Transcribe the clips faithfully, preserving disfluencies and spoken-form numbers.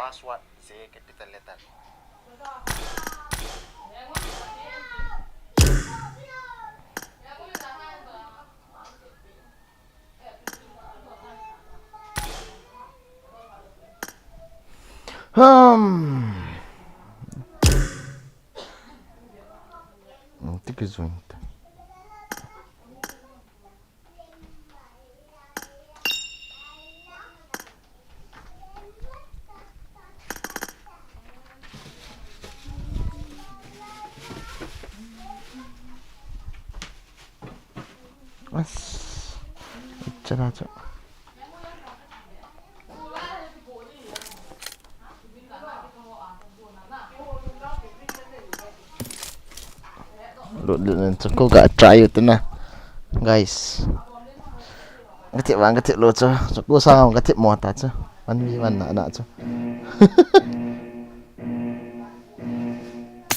Password J capital letter. Hmm. Tiki zuin. As, chana cha. Lut lut len chu ko ga try u tina. Guys. Ka thip vang ka thip lou chu. Chu ko sang ka thip mo ta chu. One v one na na chu.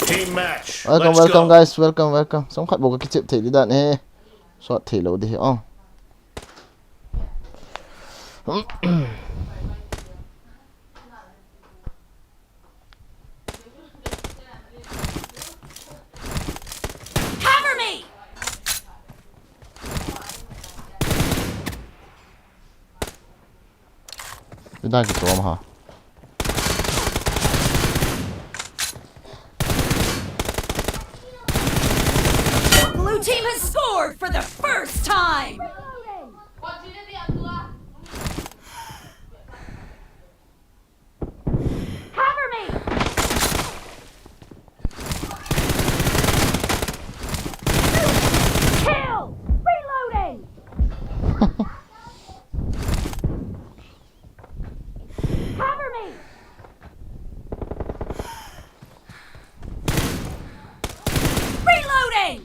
Team match. Welcome, let's welcome, go. Guys. Welcome, welcome. Som khat bou ka kichep thei di dan he. Sot thei lou di he. Oh. Cover me! Ida ki tom ha. Blue team has scored for the first time! Cover me! Kill! Reloading! Cover me! Reloading!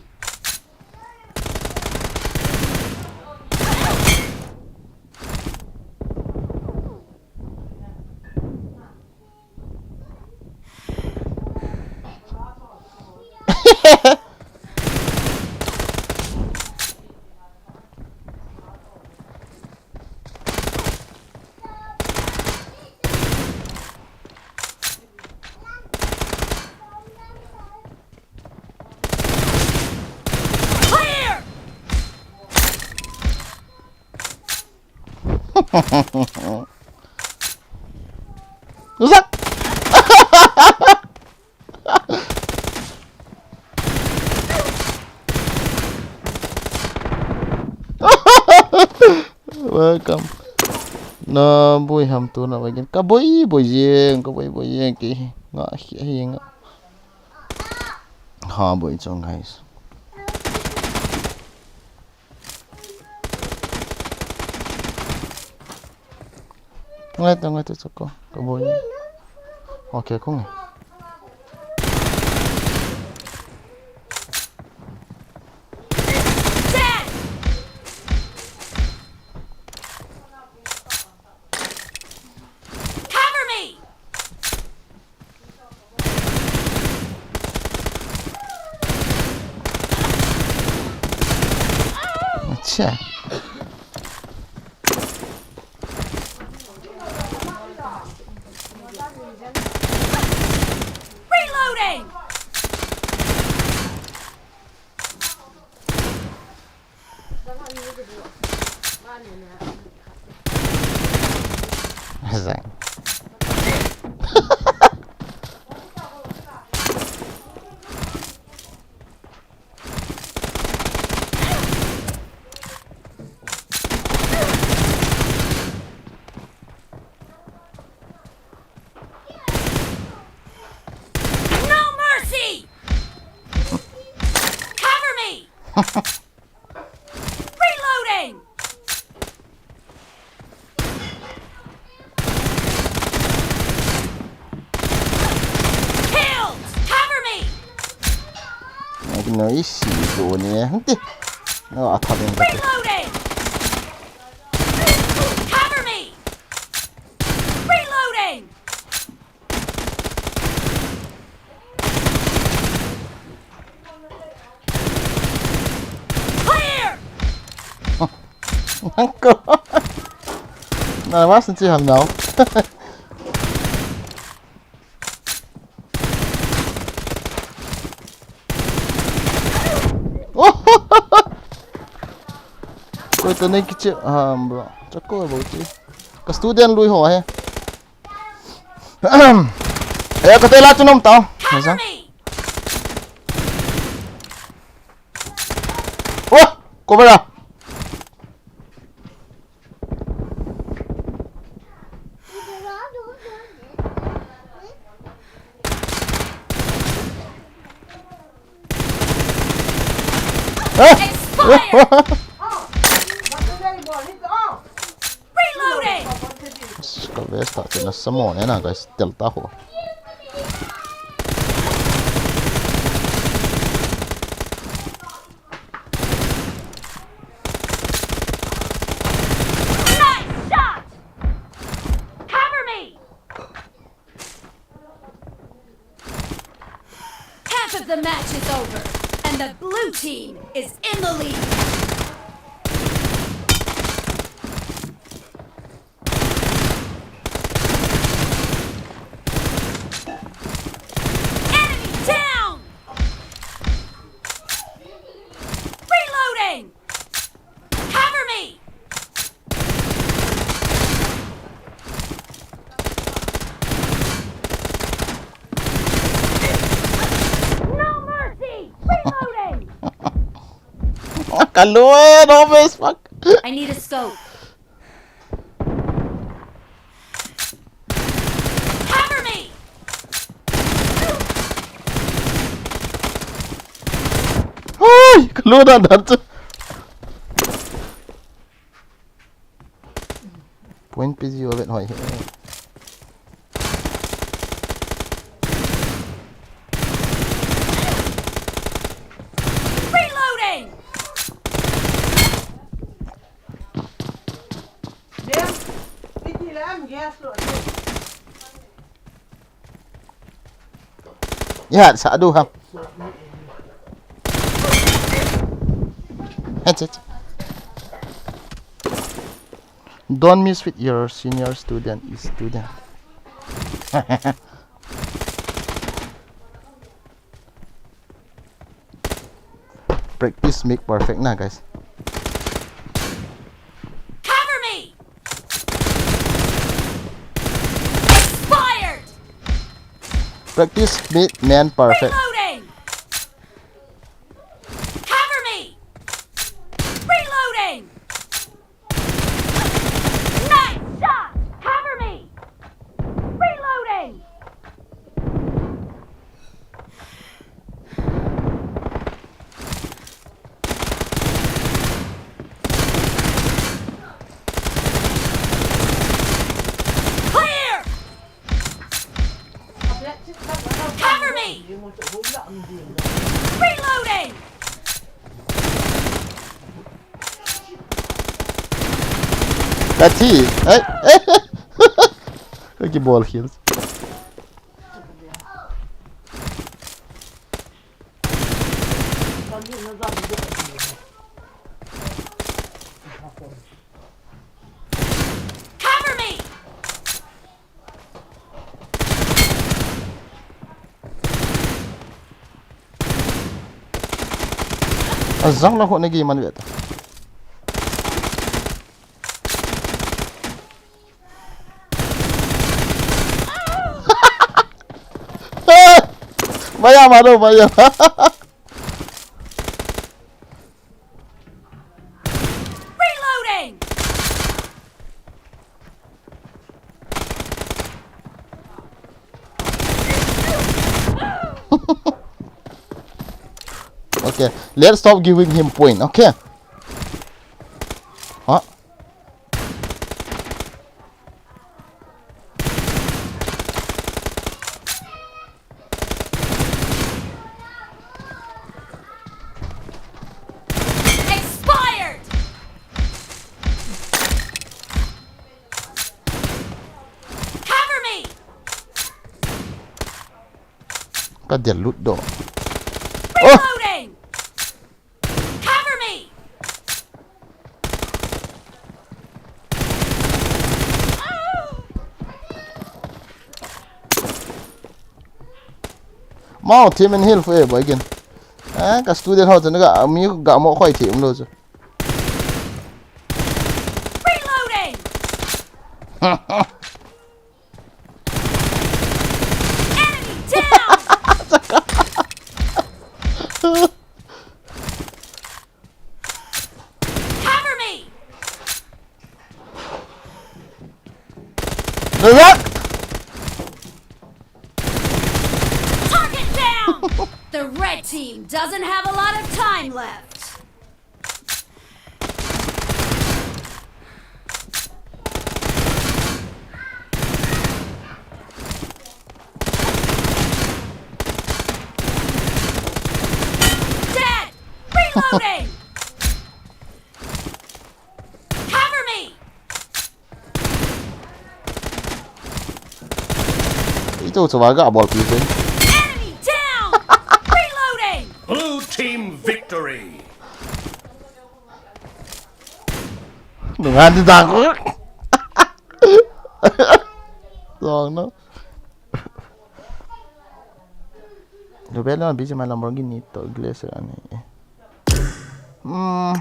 Clear! Zak! Welcome. Na boi ham tu na wagin. Ka boi boi jeng, ka boi boi jeng ki. Nga hi hi nga. Ha boi chong, guys. Ngai ta, ngai ta, chako. Ka boi. Okay, kung. Cover me! Acha. Reloading! Zang. No mercy! Cover me! Reloading! Killed! Cover me! Nai, nai, si ko ne. Hante. No, athap in. Reloading! Cover me! Reloading! Clear! Uncle. Na, was sind Sie haben now? Koi to nei kiche ham bro. Chako bo chi. Ka student lui ho he. Eh, ka te la chu nom tao. Cover me! Oh, cover a. Eh? Expired! Reloading! Ka vest ta chena samon ena guys, tel ta ho. Nice shot! Cover me! Half of the match is over, and the blue team is in the lead. Enemy down! Reloading! Cover me! No mercy! Reloading! Kalua, no face, fuck. I need a scope. Cover me! Oi, kalua dan dan chu. Point P G over hoi he. Reloading! Jan, iti lam gas lo. Ya, sa adu ha. Headset. Don't mess with your senior student is student. Practice make perfect na, guys. Cover me! Expired! Practice make man perfect. Reloading! Cover me! Reloading! Nice shot! Cover me! Reloading! Clear! Cover me! Reloading! Kati. Ai. Kaki ball kills. Cover me! Azang la ho ne gi man ve ta. Vaya, mano, vaya. Reloading! Okay, let's stop giving him point, okay? Huh? Expired! Cover me! Ka dia lut do. Oh! Reloading! Cover me! Mau, team in heal for you, boy, again. Eh, ka student ho chu na ga, mi ga mo khoi thi um lo chu. Enemy down! Cover me! Look! Target down! The red team doesn't have a lot of time left. Dead! Reloading! Cover me! Ito, so baga ball piece. Enemy down! Reloading! Blue team victory. Nungan di dang. Dong no. Lo belo biji ma Lamborghini to glacier ani. Hmm.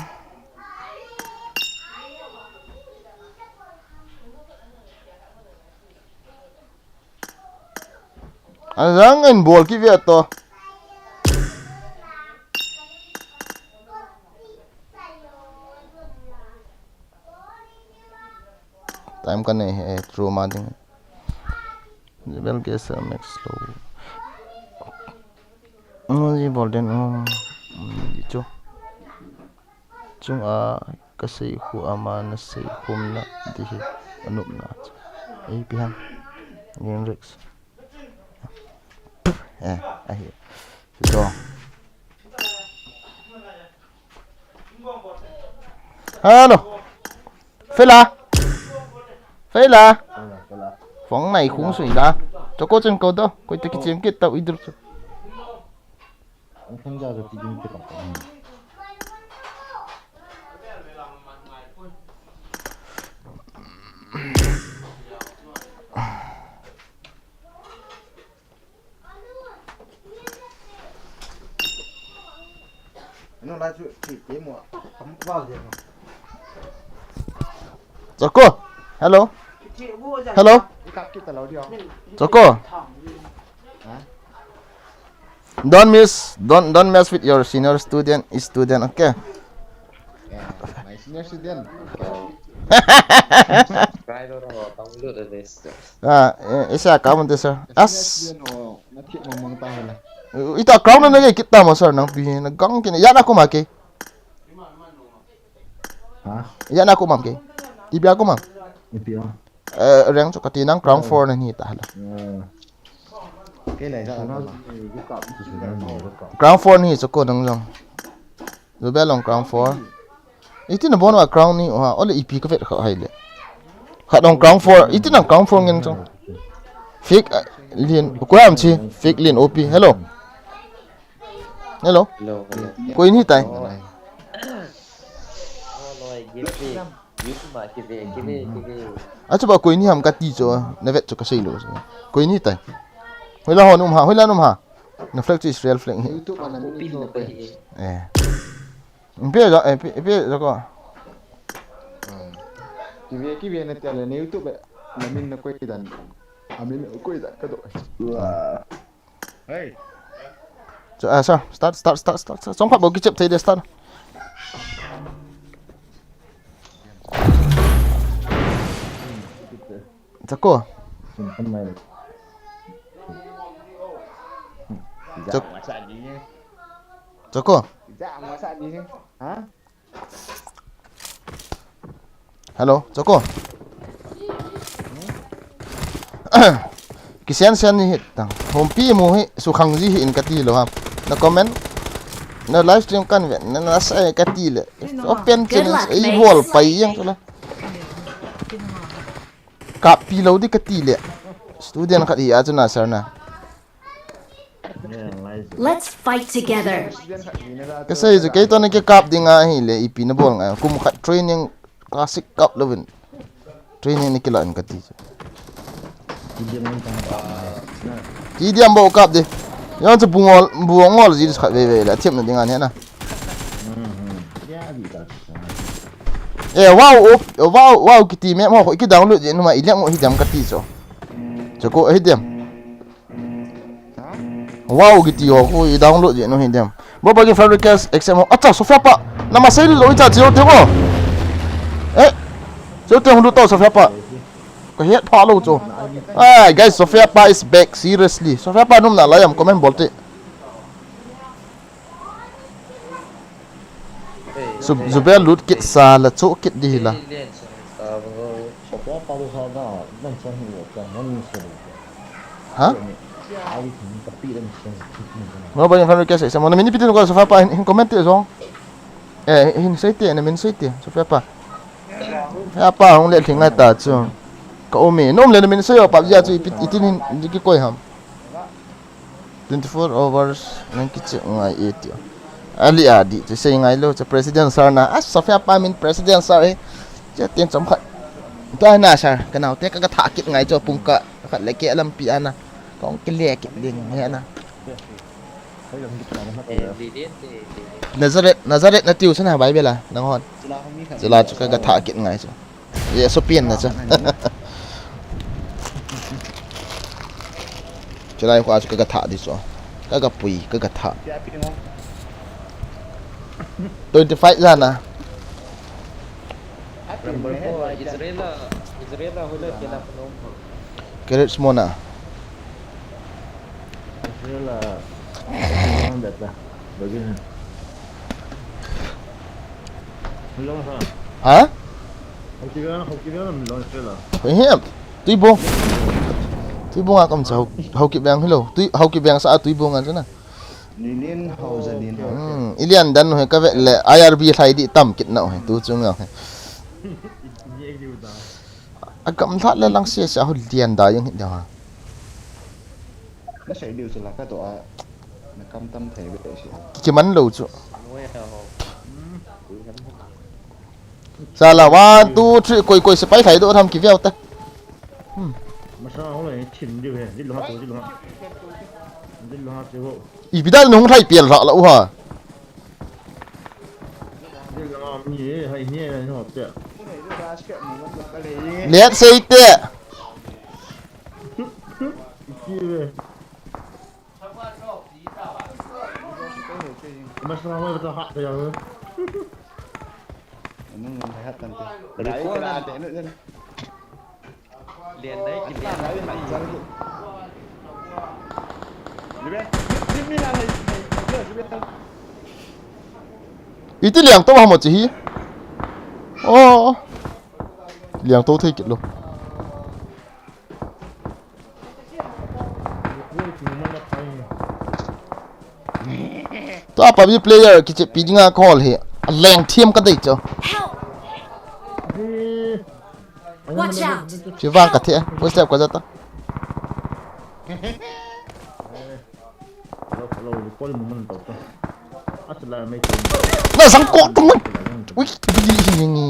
Azang in ball ki via to. Time ka nei he, eh, true ma ding. Jebel ke sa max low. Ngo ji bol den, ngo. Di chu. Chung a ka sei khu ama na sei khum na di hi. Anup na. Ei pi ham. Game Rex. Eh, ahi. Chu. Hello. Fela. Fela. Phone nai khung sui da. Cho ko chen ko do. Koi te ki chem kit ta ui dur chu. Choko, hello. Hello. Choko. Don't miss, don't don't mess with your senior student, is student, okay? Yeah, my senior student. Ah, eh, isa ka mun sir. As. Ita crown na kita mo sir nang pi na gang kini. Ya na kuma ke. Ha? Ya na kuma ke. Ibia kuma. Ipia. Eh, reng cho kati nang crown four na ni ta hala. Kei lai sa. Crown four ni cho ko nang jong. Zubel long crown four. Iti na bon wa crown ni ha ole ipi ka vet kha hai le. Kha dong crown four. Iti na crown four ngen cho. Fake lin ko am chi fake lin op. Hello. Hello. Koi ni tai. Achu ba koi ni ham kati cho na vet cho ka sei lo. Koi ni tai. Hoila hon um ha, hoila um ha. Na flag chu Israel flag hi. YouTube ana mi to pe. Eh. Pe ja, eh, pe ja ko. Kive kive na tele ne YouTube na min na koi dan. Amin koi dan ka do. Hey. So, ah, sir, start, start, start, start, start. Song phat bol kichep thei de start. Chako. Chako. Hello, Choko. Kisen sen ni hit tang. Hompi mu hi sukhang ji hi in kati lo ham. Na comment. Na live stream kan ve. Na na sa kati le. Open channel ei bol pai yang tu la. Kap pi lo di kati le. Student khat hi a chu na sir na. Let's fight together. Kasei chu kei to na ke kap ding a hi le ipi na bol ngai kum khat training classic kap lovin training ni kila in kati chu. Ti diam bo kap di. Yon chu bungol bungol ji khat ve ve le thiam na ding a ne na. Eh, wow, op-, wow, wow, kiti map ho, ki download jeng nu ma, i leng u hi dem kati chu. Chu ko hi dem. Wow, kiti ho, ko i download jeng nu hi dem. Bo ba ki friend request, accept mo. Acha, Sophia pa. Nama sei lo i cha chiu te ko. Eh. Chiu te hung lut tau, Sophia pa. Ka het pha lou chu. Ah, guys, Sophia pa is back, seriously. Sophia pa nom na lai am, comment bol te. Zu-, Zubel lut kit sa la chu kit di hi la. Ha? Mobile fan request, se mo na min pi tin ko, Sophia pa hin, hin comment te jong. Eh, hin sei te, na min sei te, Sophia pa. Ya pa hung le thing ngai ta chu. Ka um e, nom le na min sei o, pa ja chu i pi-, i tin hin, di ki koi ham. Twenty-four hours, nang ki check ngai e ti. Ali a di, chu sei ngai lou, chu President Sir na. Ah, Sophia pa min President Sir e. Che tin chom khat. Tua na Sir, ka nau te ka, ka tha kit ngai chu pung ka, khat le ke lampi ana. Kong ki le kit ding he na. Nazareth, Nazareth na tiu chu na Bible a, nang hon. Chila chu ka, ka tha kit ngai chu. Ye, so pian na chu. Chilai kho chu ka, ka tha di chu. Ka, ka pui, ka, ka tha. Twenty-five ja na. Number four, Israel, Israel, hula kena penom. Keret semua na. Israel, bagi. Ha? Hei, Tuibong. Tuibong a kam sa Hau-, Haokip Veng hilou. Tui, Haokip Veng sa a Tuibong a chu na. Hmm, i lian dan u hi ka vet le I R B lhai di tam kit na u hi, tu chung a hi. A kam lhat le lang sia sia hu lian da jeng hi da ha. Na sei diu chu la ka to a, na kam tam thei ve si. Ki man lou chu. Sala, one, two, three, koi, koi sepai lhai doh tham ki veu ta. Hmm. Masa ho le thin diu he, dil ha to, dil ha. Dil ha te ho. I bidal nung lhai pial la la u ha. Dil ha mi he, hai he, hai ho te. Let's say te. Ki ve. Mas na mai ta ha ta ya. Anu ngai hat tan te. Recall na. Lian dai ki lian. Iti liang to ha mo chi hi. Oh. Liang to thei kit lou. Tua PUBG player kichepi dinga call hi. A leng thiam ka dei chu. Help! Watch out! Chi vang ka the, footstep ka jata. Na sang ko tu mun. Ui, di hi ni.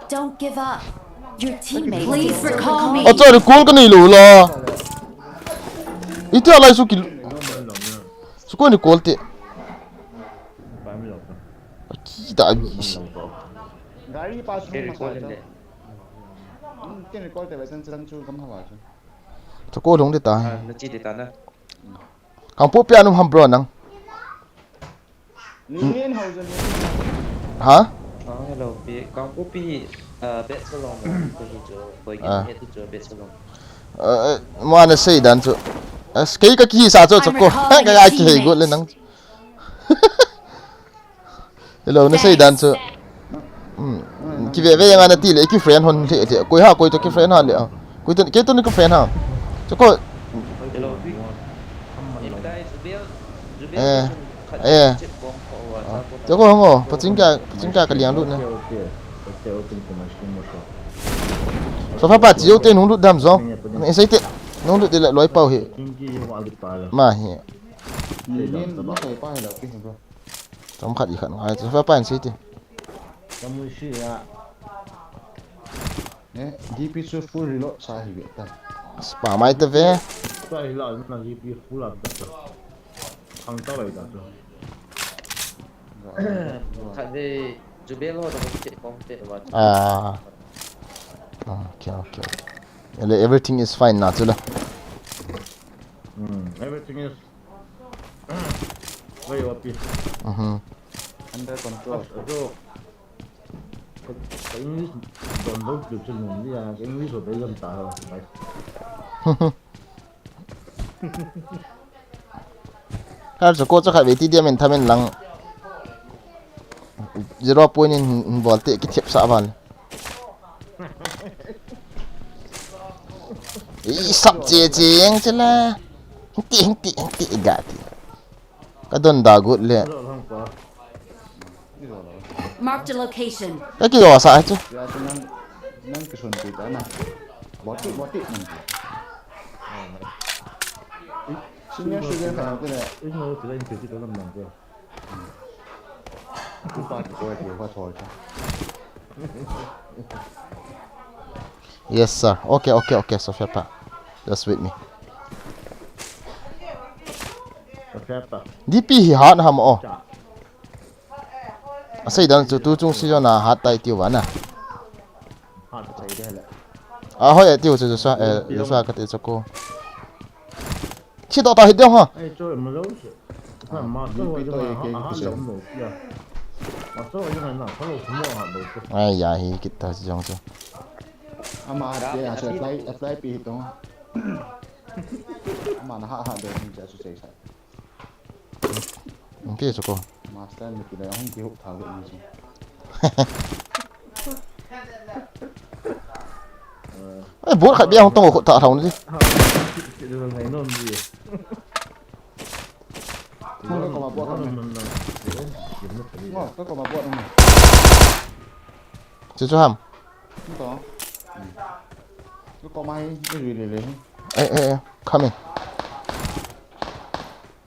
Don't give up. Your teammate. Please recall me. Acha, recall ka nei lou la. Iti alai su ki. Su ko ni recall te. Ki da bi si. Gari pa su ma sa. Hmm, ken recall te ba chan chan chu kam ha ba chu. Chu ko lung de ta. Ah, na chi de ta na. Kangpokpi a na um ham bro nang. Ni ni en hau jan ni. Ha? Ah, hello, pi, Kangpokpi, ah, bet salong mo, ko hi chu, ko hi Ah. Ni tu chu bet salong. Eh, eh, mo ana sei dan chu. Eh, kei ka kisa chu, chu ko. I'm recalling a Ka, ka ki hei teammate. Got le nang. Hello, na sei dan chu. Hmm. Ki ve ve yang ana ti le, ki friend hon le le. Koi ha, koi to ki friend ha le. Koi to, kei to ni ki friend ha. Chu ko. Hello. Eh. Eh. Chu ko ngo, paching ka, paching ka ka liang lut na. So fa pa chiu te nung lut dam zo. Ni sei te. Nung lut de le loi pau hi. Ma hi. Ni ni ma sai pa hi la ki bro. Chom khat i khat ngai, chu fa pa in sei ti. Ka mu si ya. Ne, D P chu full reload sa hi ve ta. Spa mai ta ve. Sa hi la na D P full up ta. Khang ta lai ta chu. Khat ve. Zubel ho to ko che pom te wa. Ah. Okay, okay. Ele everything is fine na chu la. Hmm, everything is very okay. Mhm. Under control. Ajo. Ka English don do chu chu ni ya, English ho be jam ta ha. Har chu ko chu khat ve ti diam in thamin lang. Zero point in hin bol te kithep sa ban. I sap che che ang che la. Hing ti, hing ti, hing ti ga ti. Ka don da gut le. Marked a location. Ka ki lo sa chu. Ya chu nang, nang kisun ti ta na. Boti, boti nang. Senior student ka nang te le. Ino ti la in ti ta nang te. Ku pa ki ko ti ko thoi ta. Yes, sir. Okay, okay, okay, Sophia pa. Just wait me. Sophia pa. D P hi hat ham o. Cha. Asei dan chu tu chung si jona hat tai tiu va na. Hat tai de le. A hoi tiu chu Joshua, eh, Joshua ka ti chu ko. Chi to ta hi deu ha. Ai, cho ma lo. Ha, ma to wa ma ha ha lo mo ya. Ma to wa na, ha lo mo ha lo. Ai ya hi kit ta si jong chu. Ama te a che apply, apply pi to. Ama na ha ha de ni cha su che sa. Ang ti chu ko. Master ni ki da hung ki hu tha ge ni chu. Ai, bot khat bia hung tong khu ta thau ni. Ngo, ka ko ma bot ni. Ngo, ka ko ma bot ni. Chu chu ham. Ni to. Ka ko ma hi, ni ri le le. Eh, eh, eh, coming.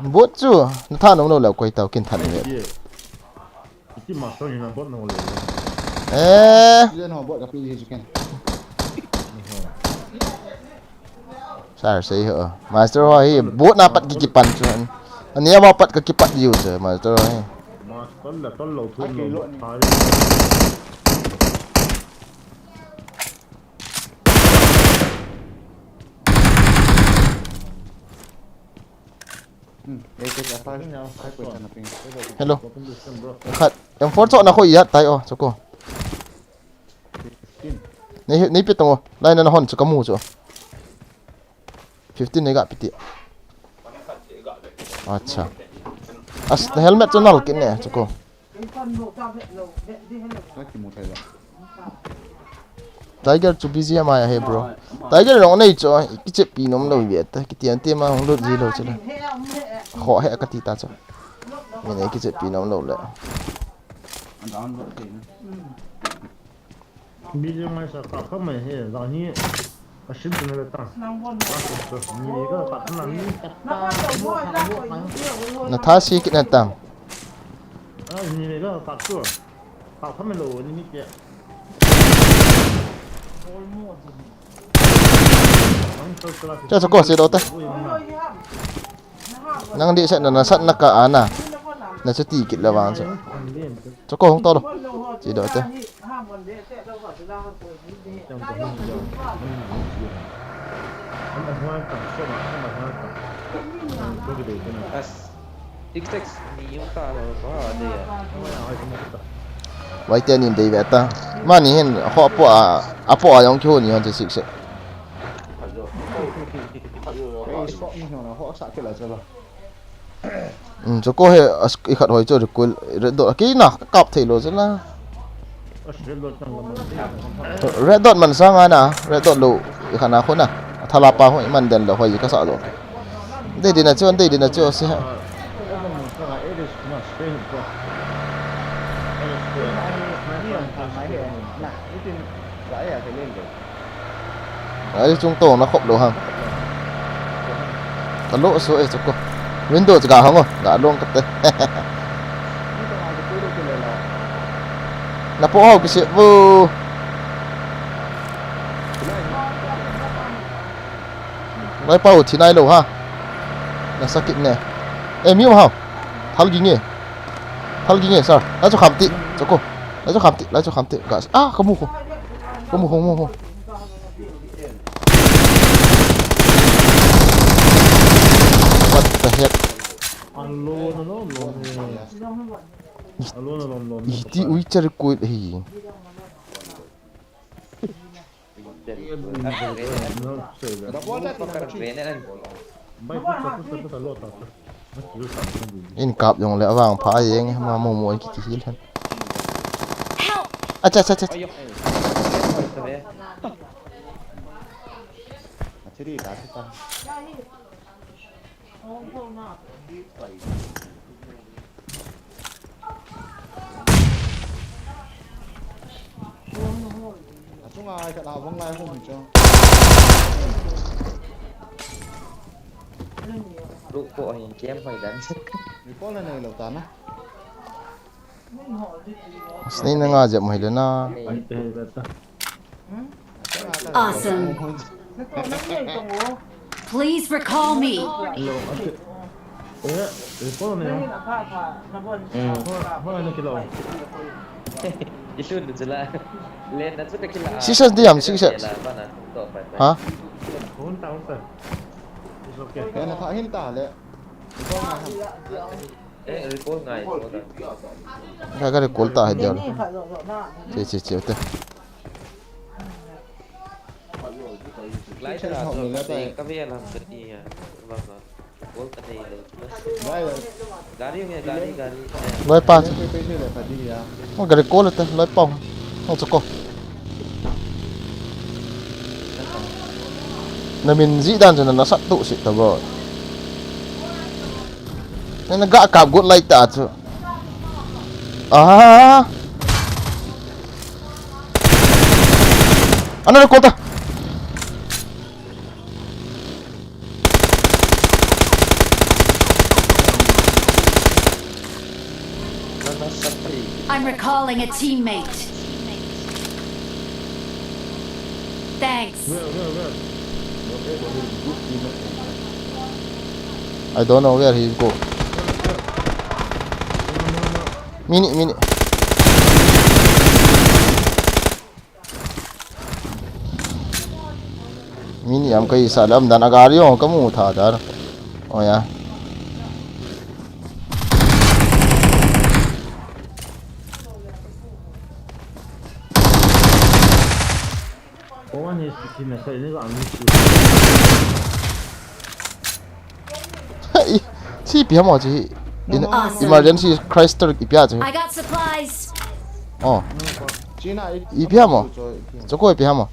Bot chu, na tha nong lo le koi tau kin tha ni le. Iti master ni na bot nong le. Eh. Student ho bot ka pi hi chu ken. Sir, sei ho. Master ho hi, bot na pat ki kipan chu. Ani ama pat ka kipat yu chu, master ho hi. Master la tol lo thu. Ai, lo ni. Hmm, eh, eh, eh, eh, eh, eh, eh, eh. Hello. Khat, M four chu na kho ya tai o, chu ko. Fifteen. Nei, nei pi tong o. Lai na na hon chu ka mu chu. Fifteen nei ga pi ti. Acha. As, na helmet chu nal kit ne, chu ko. Ka kimu thei ba. Tiger chu busy ama ya he, bro. Tiger long nei chu, kichepi nom lo ve ta. Kiti ante ma hung lut ji lo chu la. Kho he ka ti ta chu. Ni nei kichepi nom lo le. Busy mai sa ka kha mai he, la ni. Ka sim tu na le ta. Ni ka ka na ni. Na tha si kit na tam. Ah, ni ka ka tu. Ka kha mai lo ni ni ke. Cha sa ko se do ta. Nang di sa na, na sat na ka ana. Na chuti kit le vang chu. Chu ko hung to lo. Chi do te. As, tic tac, ni yung ta lo, ba, de ya. Vai te nin dei ve ta. Mani hin, ho po a, a po a yong ki ho ni hon te sik se. Ei, spot ni hon, ho sa ke la cha ba. Um, chu ko he, as, i khat hoi chu recoil, red dot, ki na, kap thei lo chu la. Red dot man sang a na, red dot lo, i khat na khu na, a thala pa khu i man den lo hoi ka sa lo. Dei din a chu, dei din a chu, si ha. Ai, chung to na khop lo hang. Ka lo so e chu ko. Window chu ga hang o, ga long ka te. Na po ho ki se bu. Vai pau thi nai lo ha. Na sakit ne. E mi ho. Thal gi nge. Thal gi nge sir. Na chu kham ti. Chu ko. Lai chu kham ti, lai chu kham ti. Gas. Ah, kamu ko. Kamu ko, mu ko. What the heck? Alone, alone, alone. Alone, alone, alone. Iti ui char ko hi. In kap jong le avang pha a jeng ma mo mo ki ki hil hen. Acha, acha, acha. Achunga ai khat a vang lai hung hi chu. Lu po hin kem hoi dan. Recall na nei lo ta na. Snei na nga jep mai le na. Ai te ba ta. Awesome. Please recall me. Lo, ate. Eh, recall ne. Ho, ho na kilo. Isun du chula. Len na chu ka kila. Six S diam, six S. Ha? Hun ta, hun ta. It's okay. Kena pha hin ta le. Recall na ham. Eh, recall ngai, recall ngai. Ka, ka recall ta hai dia. Che, che, che, te. Lai ta la, ka ve lam ka ti ya. Recall ka nei le. Gari nge, gari, gari. Loi pa. Mo gari recall ta, loi pa. Mo choko. Na min ji dan chu na, na sat tu si ta bo. Na, na ga kap got lai ta chu. Ah. Ana recall ta. I'm recalling a teammate. Thanks. Where, where, where? Your friend was a good teammate. I don't know where he go. Where, where? No, no, no. Mini, mini. Mini am kai sa lam dan a gari jong kamu tha dan. Oh ya. One is fifteen, sorry, ni ang ni. I, si ipi ham o chi. In, Awesome. Emergency Chrysler ipi a chi. I got supplies. Oh. China i, ipi ham o? Chu ko ipi ham o?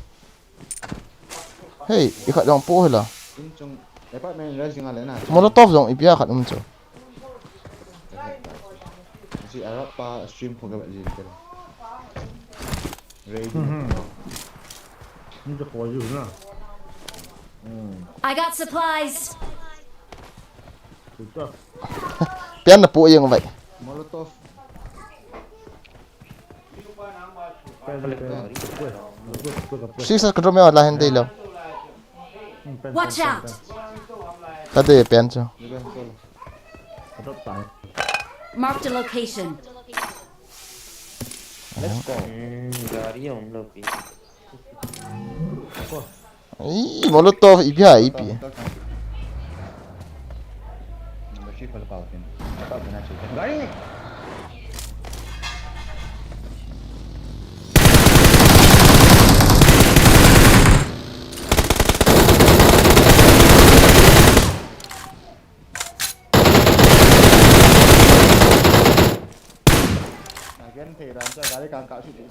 Hey, i khat jong po hela. In chung apartment rise nga le na. Molotov jong ipi a khat um chu. Si Arab pa stream ko ka ba jin te. Ready. Mhm. Ni to ko ju na. Hmm. I got supplies. Good job. Pian na po jeng vai. Molotov. Six ka drop me la hen dei lo. Watch out! Ka dei pen chu. Marked a location. Let's go. Hmm, gari um lo pi. Ih, Molotov, ipi ha, ipi.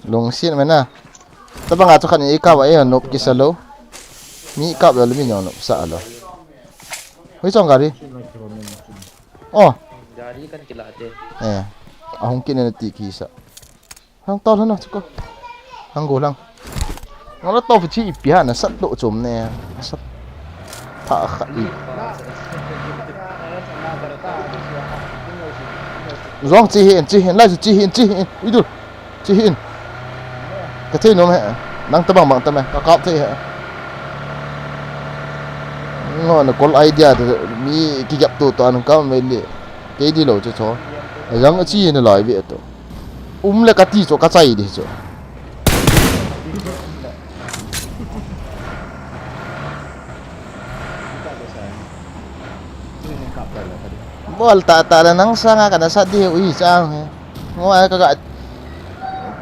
Lungset mena. Tabang a chu khat in eikap a, eh, nop kisa lou. Mi kap lou le mi nop sa lou. Hoi chong gari. Oh. Gari kan kila te. Eh. Ahung kin na ti kisa. Hang tol hana chuko. Hang go lang. Ngala to chi ipi ha na sat to chom ne. Sat. Tha kha i. Jong chi hin, chi hin, lai chi hin, chi hin. Idu. Chi hin. Ka thei nom he. Nang tabang bang ta me. Ka kap thei he. Ngo na kol idea de mi ki gap to to an ka me le. Kei di lo chu cho. Jang chi hin lai ve to. Um le kati chu kachai di chu. Bol tah tah le nang sanga kana sat di ui chang he. Ngo ai kaga,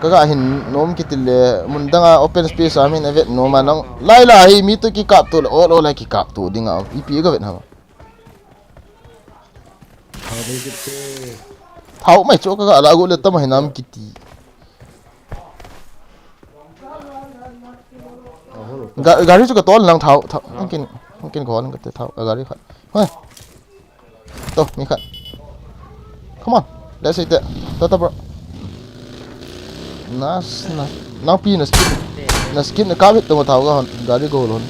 kaga hin nom kiti le mun danga open space a min avet nom a nang. Lai lai hi mi to kikap to le ol ol a kikap to dinga ipi kavet ha. Thau mai chu kaga la go le tama hinam kiti. Ga-, gari chu katol nang thau, thau. Hung kin, hung kin ko nang kate thau, gari khat. Hoi. To, mi khat. Come on. Let's hit it. To, to, bro. Nas, nas. Nang pi na skip. Na skip na kap hit to thau ga hon. Gari go hon.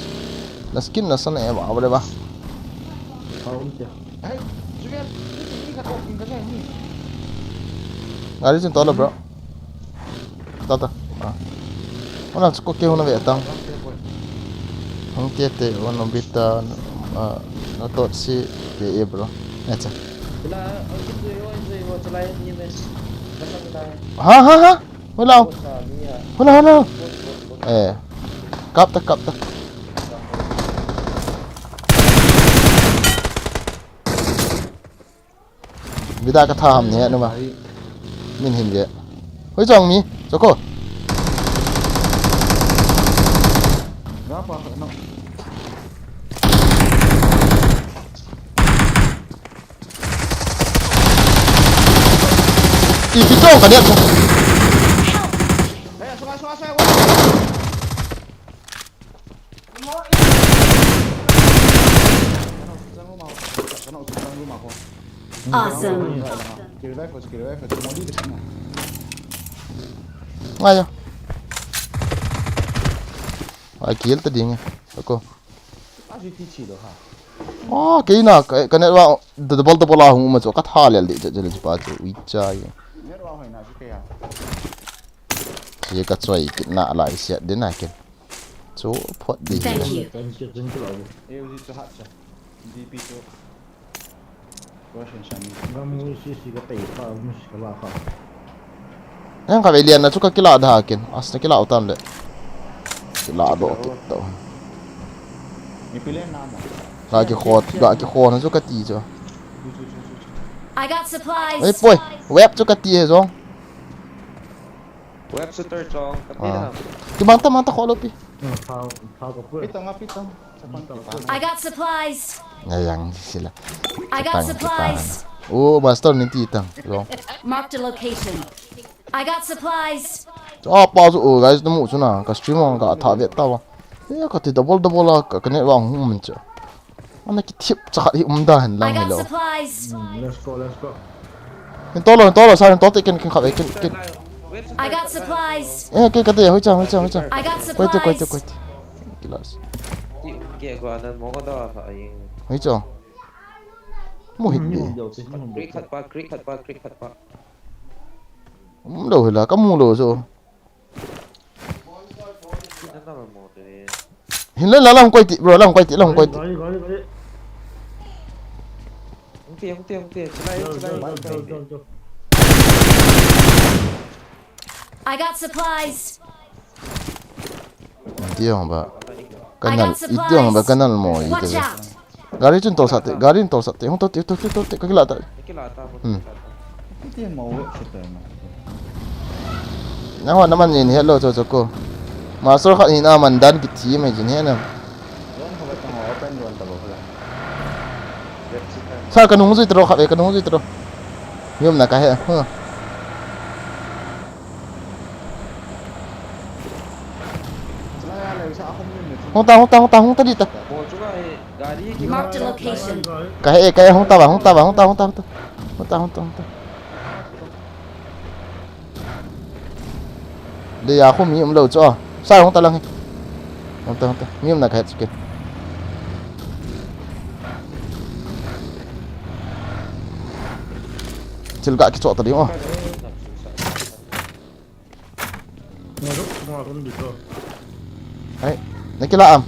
Na skip na san e ba, ba, ba. Gari chun tol bro. Ta ta. Ah. Hona chu ko ke hona ve tang. Hung ke te hona bita, ah, na tot si ke e bro. Acha. Ha ha ha. Hola. Hola hola. Eh. Kap ta kap ta. Vida ka tha ham ne numa. Min hin ve. Hoi chong mi. Choko. Ipi chong ka ne. Awesome. Ngaya. Ai, kill ta ding e. Ako. Oh, kei na, ka, ka net wa, double, double a hung ma chu, ka tha lel di, chu, chu, chu pa chu, ui cha ye. Ye ka choi, kit na lai siat din a ken. Chu, phot di. Thank you. Nang ka ve lian na chu ka kila da ken. As na kila utam le. Kila do kit to. Ga ki khot, ga ki khot na chu ka ti chu. I got supplies. Ei poi, web chu ka ti he jong. Web shooter chong, ka ti na. Ki bang ta, bang ta kholo pi. Pi tang, pi tang. I got supplies. Nga yang sila. I got supplies. Oh, master ni ti tang. Long. Marked a location. I got supplies. Chu apa chu, oh, guys, namu chu na. Ka stream on ka tha vet ta wa. Ya ka ti double double a ka, ka net wa hung min chu. Ana ki thip cha khat hi um da hen lang hi lo. Let's go, let's go. Hin tolo, hin tolo, sa hin tolo, ken, ken khat, ken, ken. I got supplies. Eh, ken kate, hoi cha, hoi cha, hoi cha. I got supplies. Koi te, koi te, koi te. Kilas. Ti um ke ko anan mo ko da sa ai. Hoi cha. Mu hit di. Creek khat pa, creek khat pa, creek khat pa. Um lo hila, ka mu lo so. Hin la, la, la, hung koi ti, bro, la, hung koi ti, la, hung koi ti. I got supplies. Ti hong ba. Kanal, iti hong ba, kanal mo, iti. Gari chun tolsah te, gari chun tolsah te, hung tol te, tol te, tol te, ka kila ta. Hmm. Nang hon naman in hello cho cho ko. Master khat hin aman dan kithi mai jin he na. Sa ka nung jui tro khat e, ka nung jui tro. Yum na ka he. Huh. Hung ta, hung ta, hung ta, hung ta di ta. Marked a location. Ka he, ka he, hung ta ba, hung ta ba, hung ta, hung ta, hung ta. Hung ta, hung ta, hung ta. Le ya khu mi um lo chu. Sa hung ta lang he. Hung ta, hung ta. Mi um na ka he chu ke. Chil ga ki cho ta ding o. Ai, na kila am.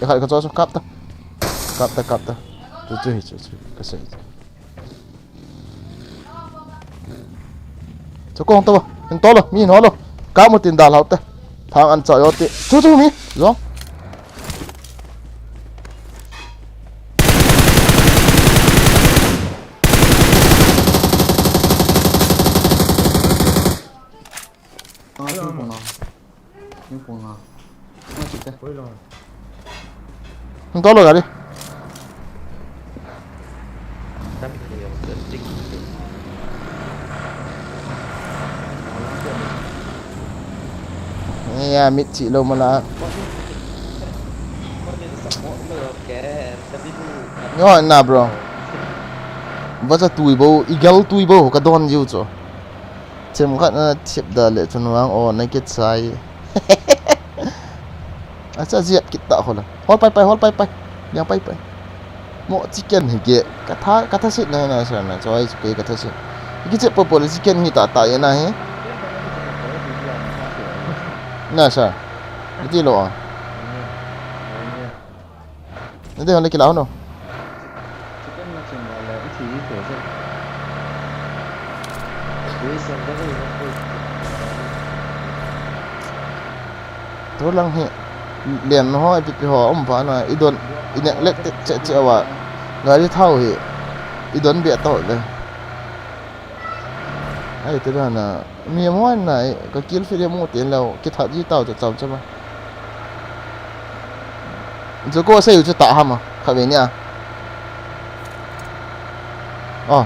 Khat ka cho kap ta. Kap ta, kap ta. Chu chu hi, chu chu. Ka sei. Chu kong to. Hin tolo, mi hin holo. Ka mu tin dal hau te. Thang an cha yo te. Chu chu mi. Zong. Ah, ping pong ah. Ping pong ah. Nga chite. Hung tolo gari. Ya, mit chi lo mala. Nyo na, bro. Ba cha tui bo, igel tui bo, ka don jiu cho. Themkhat na thip da le chun vang o na kichai. Acha jiat kit ta khola. Hol pai pai, hol pai pai. Yang pai pai. Mo chicken hi ke. Ka tha, ka tha sit na na sa na. Choi chu ke ka tha sit. Ki che po po le chicken hi ta ta ye na hi. Na sa. Iti lo a. Nade hon le kila hono. Tulang hi len ho ipi pi ho um pa na idon inek lek che che wa. Gari thau hi idon bia to le. Ai te da na. Mi mo na, ka kill feed mo tin lo, kithat ji tau cha chau cha ma. Chu ko sei chu ta ham a, kha ve nia. Oh.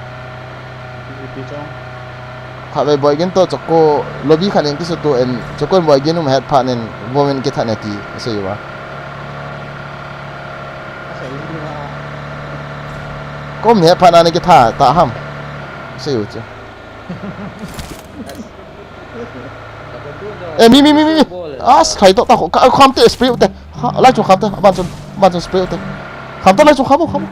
Kha ve boy gin to chu ko lobby khan in kisu to en, chu ko boy gin um het pha nen, women kithat na ti, sei wa. Kom het pha na ni kitha, ta ham. Sei u chu. Eh, mi, mi, mi, mi. As, khai to ta ko, ka, kham te spray te. Ha, lai chu kham te, ban chun, ban chun spray te. Kham te lai chu kham, kham.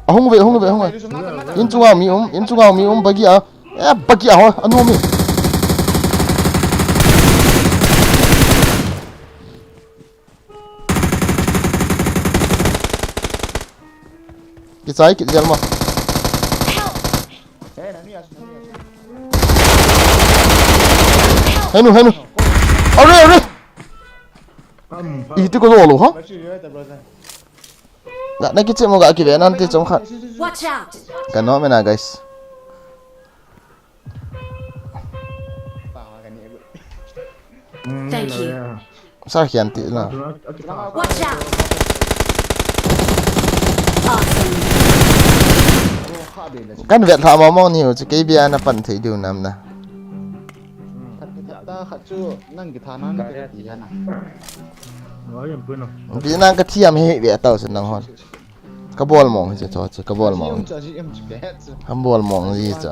Ahung ve, ahung ve, ahung ve. In chunga mi um, in chunga mi um bagi a. Eh, bagi a ho, anu mi. Kichai kit jel ma. Henu, henu. Are, are. Iti ko lo ha? Ga na kiche mo ga kive nan ti chom khat. Watch out! Ka no me na, guys. Thank you. Sa khian ti la. Watch out! Awesome. Kan vet tha ma mong ni u chu kei bia na pan thei diu nam na. Khat khat ta khat chu nang kitha nan ka ti na. Bi nang ka thiam he ve tau chu nang hon. Ka bol mong hi chu, chu, chu, ka bol mong. Ka bol mong hi chu.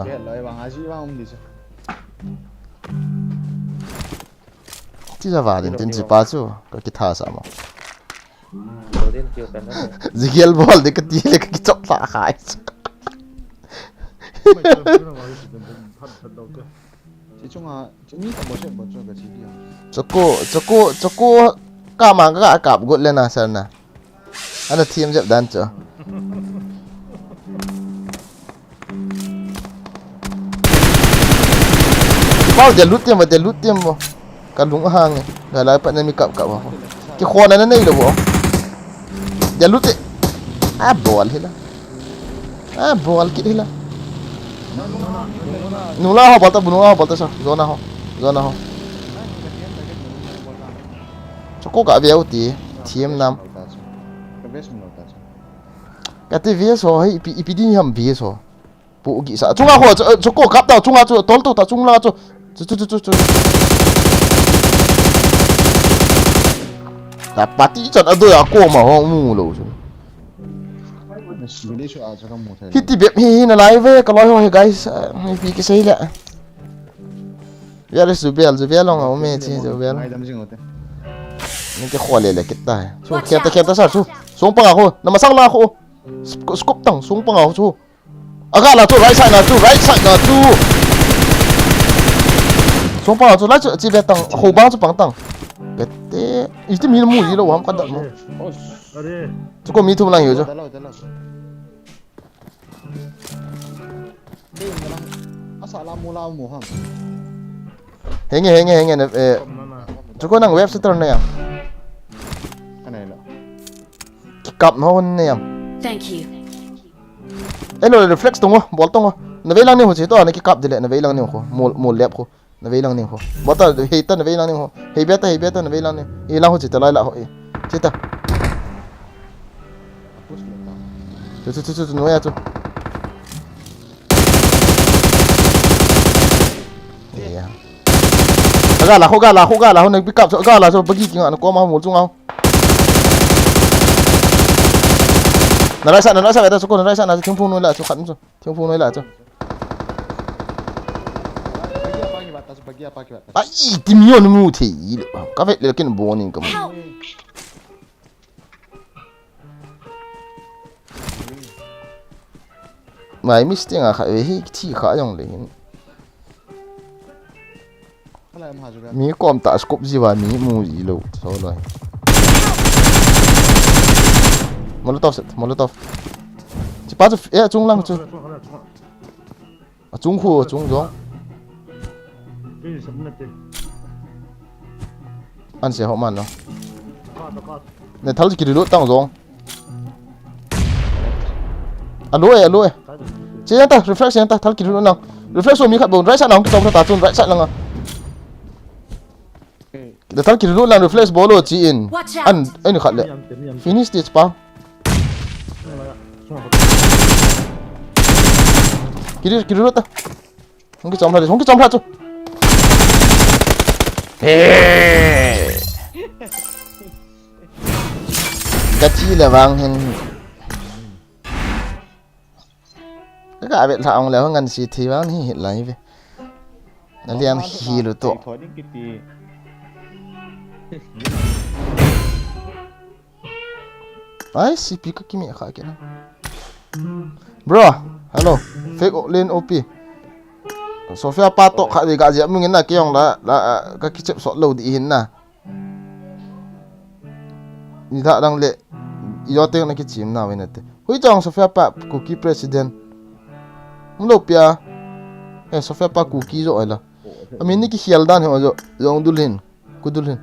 Ti ja va din tin chi pa chu, ka kitha sa mo. Zigel bol de ka ti le ka kichop sa khai chu. Choko, choko, choko, ka ma ka kap got le na sir na. Ana thiam jep dan chu. Pau, dia lut tiam, dia lut tiam mo. Ka lung ahang e. Ga lai pat na mi kap kap ho. Ki khona na nei lo bo. Dia lut e. A bol hi la. A bol kit hi la. Nula ho bol ta, bu nula ho bol ta sa. Zona ho. Zona ho. Choko ka veu ti. Thiam nam. Ka ti V S ho, hei, ipi, ipi ding ham V S ho. Pu gi sa. Chunga ho, chu, chu ko kap ta, chunga chu, tol to ta, chunga chu. Chu, chu, chu, chu, chu. Ta pati chan adoi a ko ma ho mu lo chu. Hiti bep hi, hi na live ka loi ho hi, guys. Ah, ipi kisei le. Where is Zubel? Zubel long a um e chi, Zubel. Ni ke khole le kit ta. Chu, khem ta, khem ta sa chu. Song panga ho, na masang la ho. Scope, scope tang, song panga ho chu. Aga la chu, right side na chu, right side na chu. Song panga chu, lai chu, chi be tang, ho bang chu pang tang. Kete, iti mi mu ji lo ham ka da mo. Chu ko mi thum lang yo chu. Hey, malang. Asa la mu la mu ham. Henge, henge, henge, na, eh, Kom na na. Chuko nang web sitter na yang. Anai lo. Kikap no na yang. Thank you. Eh, lo, reflex tongo, bol tongo. Na vei lang ni ho chi to, na kikap dile, na vei lang ni ho. Mol, mol lep ho. Na vei lang ni ho. Bol ta, hei ta, na vei lang ni ho. Hei beta, hei beta, na vei lang ni. Hei lang ho chi ta, lai la ho, eh. Chi ta. Chu, chu, chu, chu, chu, no ya chu. Yeah. Ga la, ho ga la, ho ga la, ho na pick up, ga la, so bagi king an ko ma mol chung au. Na right side, na right side, ta so ko na right side, na thing phung no la, so khat so. Thing phung no la, so. Ai, ti mi on mu the i le. Ka vet le kin bo ning ka mu. Help! Mai mistake a kha ve hi thi kha jong le hin. Hala em ha juga. Mi kom ta scope ji va mi mu ji lo so lo. Molotov set, Molotov. Chi pa chu e chung lang chu. A chung khu, a chung jong. Kei sab na te. An se ho man lo. Ka, ka, ka. Ne thal kiri lo tang jong. Alo e, alo e. Che yan ta, reflex yan ta, thal kiri lo nang. Reflex lo mi khat bon, right side nang, kichom ta chun, right side nang a. Kei. Da thal kiri lo nang, reflex bol lo chi in. Watch out. An, an khat le. Yam te, yam te. Finish stage pa. Kiri, kiri lo ta. Hung kichom lha, hung kichom lha chu. He. Ka chi le vang hin. Ka vet lha ong le hung ngan si thi vang hi hit lai ve. Na lian hi lu to. Ai, C P ka kimi kha kina. Bro, hello. Fake o-, lane O P. Sophia pa to kha de ga jia mungin na kiyong la, la, ah, ka kichep sot lo di hin na. Ni da dang le. Yo teng na kichim na wena te. Hui tong Sophia pa Kuki president. Mlo pia. Eh, Sophia pa Kuki jo ai la. Ami ni ki hial dan he jo, jong dul hin. Ku dul hin.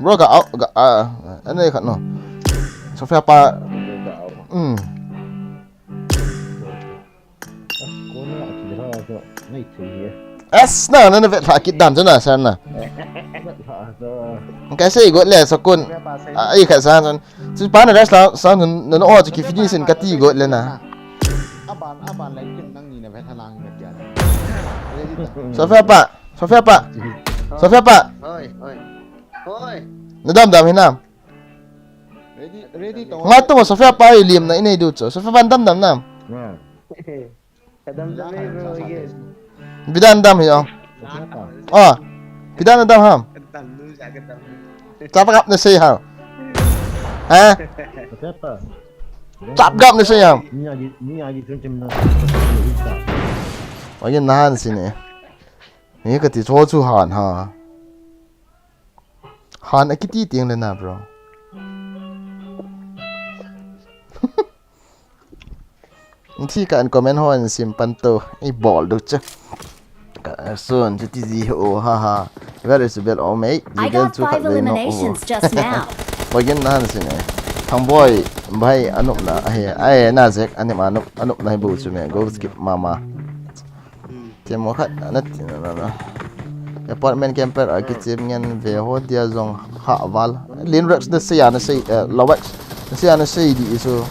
Bro, ga au, ga, ah, ah, anei khat no. Sophia pa. Hmm. Es na, na, na vet lha kit dan chu na, sir na. Ka sei got le, Sokun. Ai, khat sa, sa. Chu pa na rest la, sa, na, na, na, oh, chu ki finish in ka ti got le na. Aban, aban lai kin nang ni na vet lang na kya. Sophia pa. Sophia pa. Sophia pa. Hoi, hoi. Hoi. Na dam dam hinam. Ready, ready to. Nga tu Sophia pa i liam na inei du chu. Sophia pa dam dam nam. Ka dam dam e, bro, again. Bidan dam hi ong. Ah. Bidan dam ham. Chap gap na sei ham. Ha? Chap gap na sei ham. Wa yin na han si ne. Ni ka ti cho chu han ha. Han a kiti tiang le na, bro. Thi ka an comment ho an sim pan to. I bol du chu. Ka sun chu ti ji ho, ha ha. Very is well, oh, mate. I got five eliminations just now. Pagin nan sin e. Thang boy, bhai, anup na, ahi, ai, na zek, anim anup, anup na hi bu chu me, go skip mama. Temo khat, na ti, na, na, na. Apartment camper, a kichim ngen ve ho dia jong ha val. Lin Rex na sei a na sei, eh, Lowex. Na sei a na sei di isu.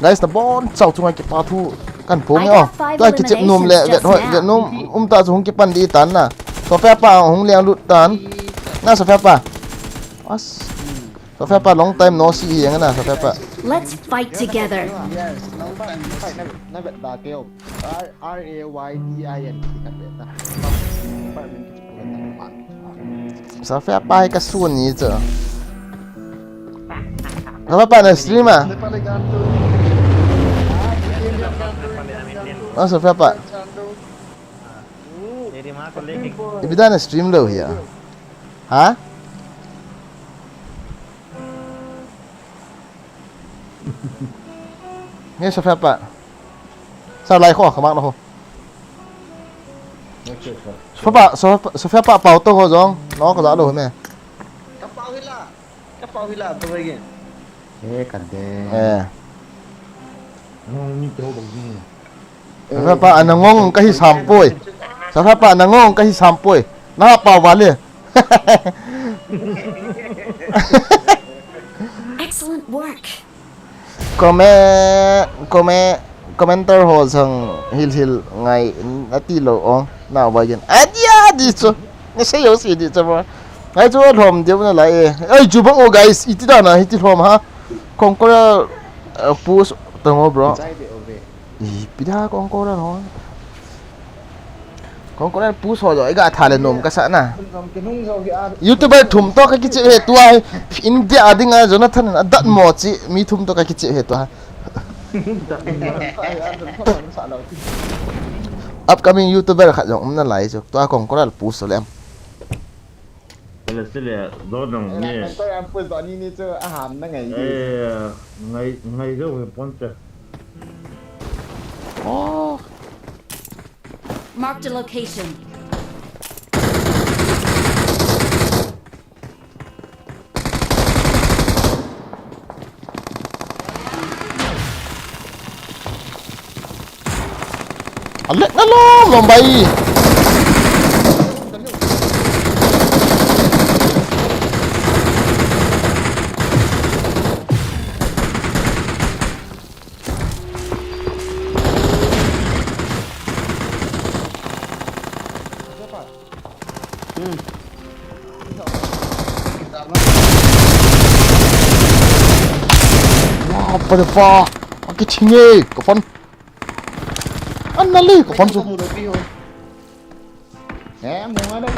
Guys, na bon chau chunga kipa thu kan phong e o. Tua kichep nom le, vet hoi, vet nom, um ta chu hung kipan di tan na. Sophia pa hung liang lut tan. Na Sophia pa. As. Sophia pa, long time no see hi ang na, Sophia pa. Let's fight together. Yes, long time no see. Na vet da ke o. R, R A Y D I N ti ka vet da. Sophia pa hi ka sun ni chu. Sophia pa na stream a. Ah, Sophia pa. Ibida na stream lo hi a. Ha? Nge Sophia pa. Sa lai kho, khamak na kho. Sofa, sofa, sofa pa pau to ho jong. No ka ja lo me. Ka pau hila. Ka pau hila to again. Eh, ka de. Eh. Ngong ni to bang ni. Sofa pa, ana ngong ka hi sampoi. Sofa pa, ana ngong ka hi sampoi. Na pau vale. Excellent work. Comment, comment, commenter ho jong hil hil ngai nati lo ong na wa gen. Adia di chu. Ni se yo si di chu ba. Ngai chu lhom diu na lai e. Ai chu ba o guys, iti da na hiti lhom ha. Conqueror, uh, push tong o bro. Ipi da Conqueror ho. Conqueror push ho jo, iga tha le nom ka sa na. YouTuber thum to ka kiche he tua. India a dinga Jonathan a dat mo chi mi thum to ka kiche he tua. Upcoming YouTuber khat jong um na lai chu. Tua Conqueror push le. Pala sile, do dong ni. Conqueror push do ni ni chu a ham na ngai. Eh, ngai, ngai jo he pon te. Oh. Marked a location. Alek na lom lom bai. Wah, apa dia pa? Aki chinge, kafan. Ana le, kafan su. Eh, mo nga dai.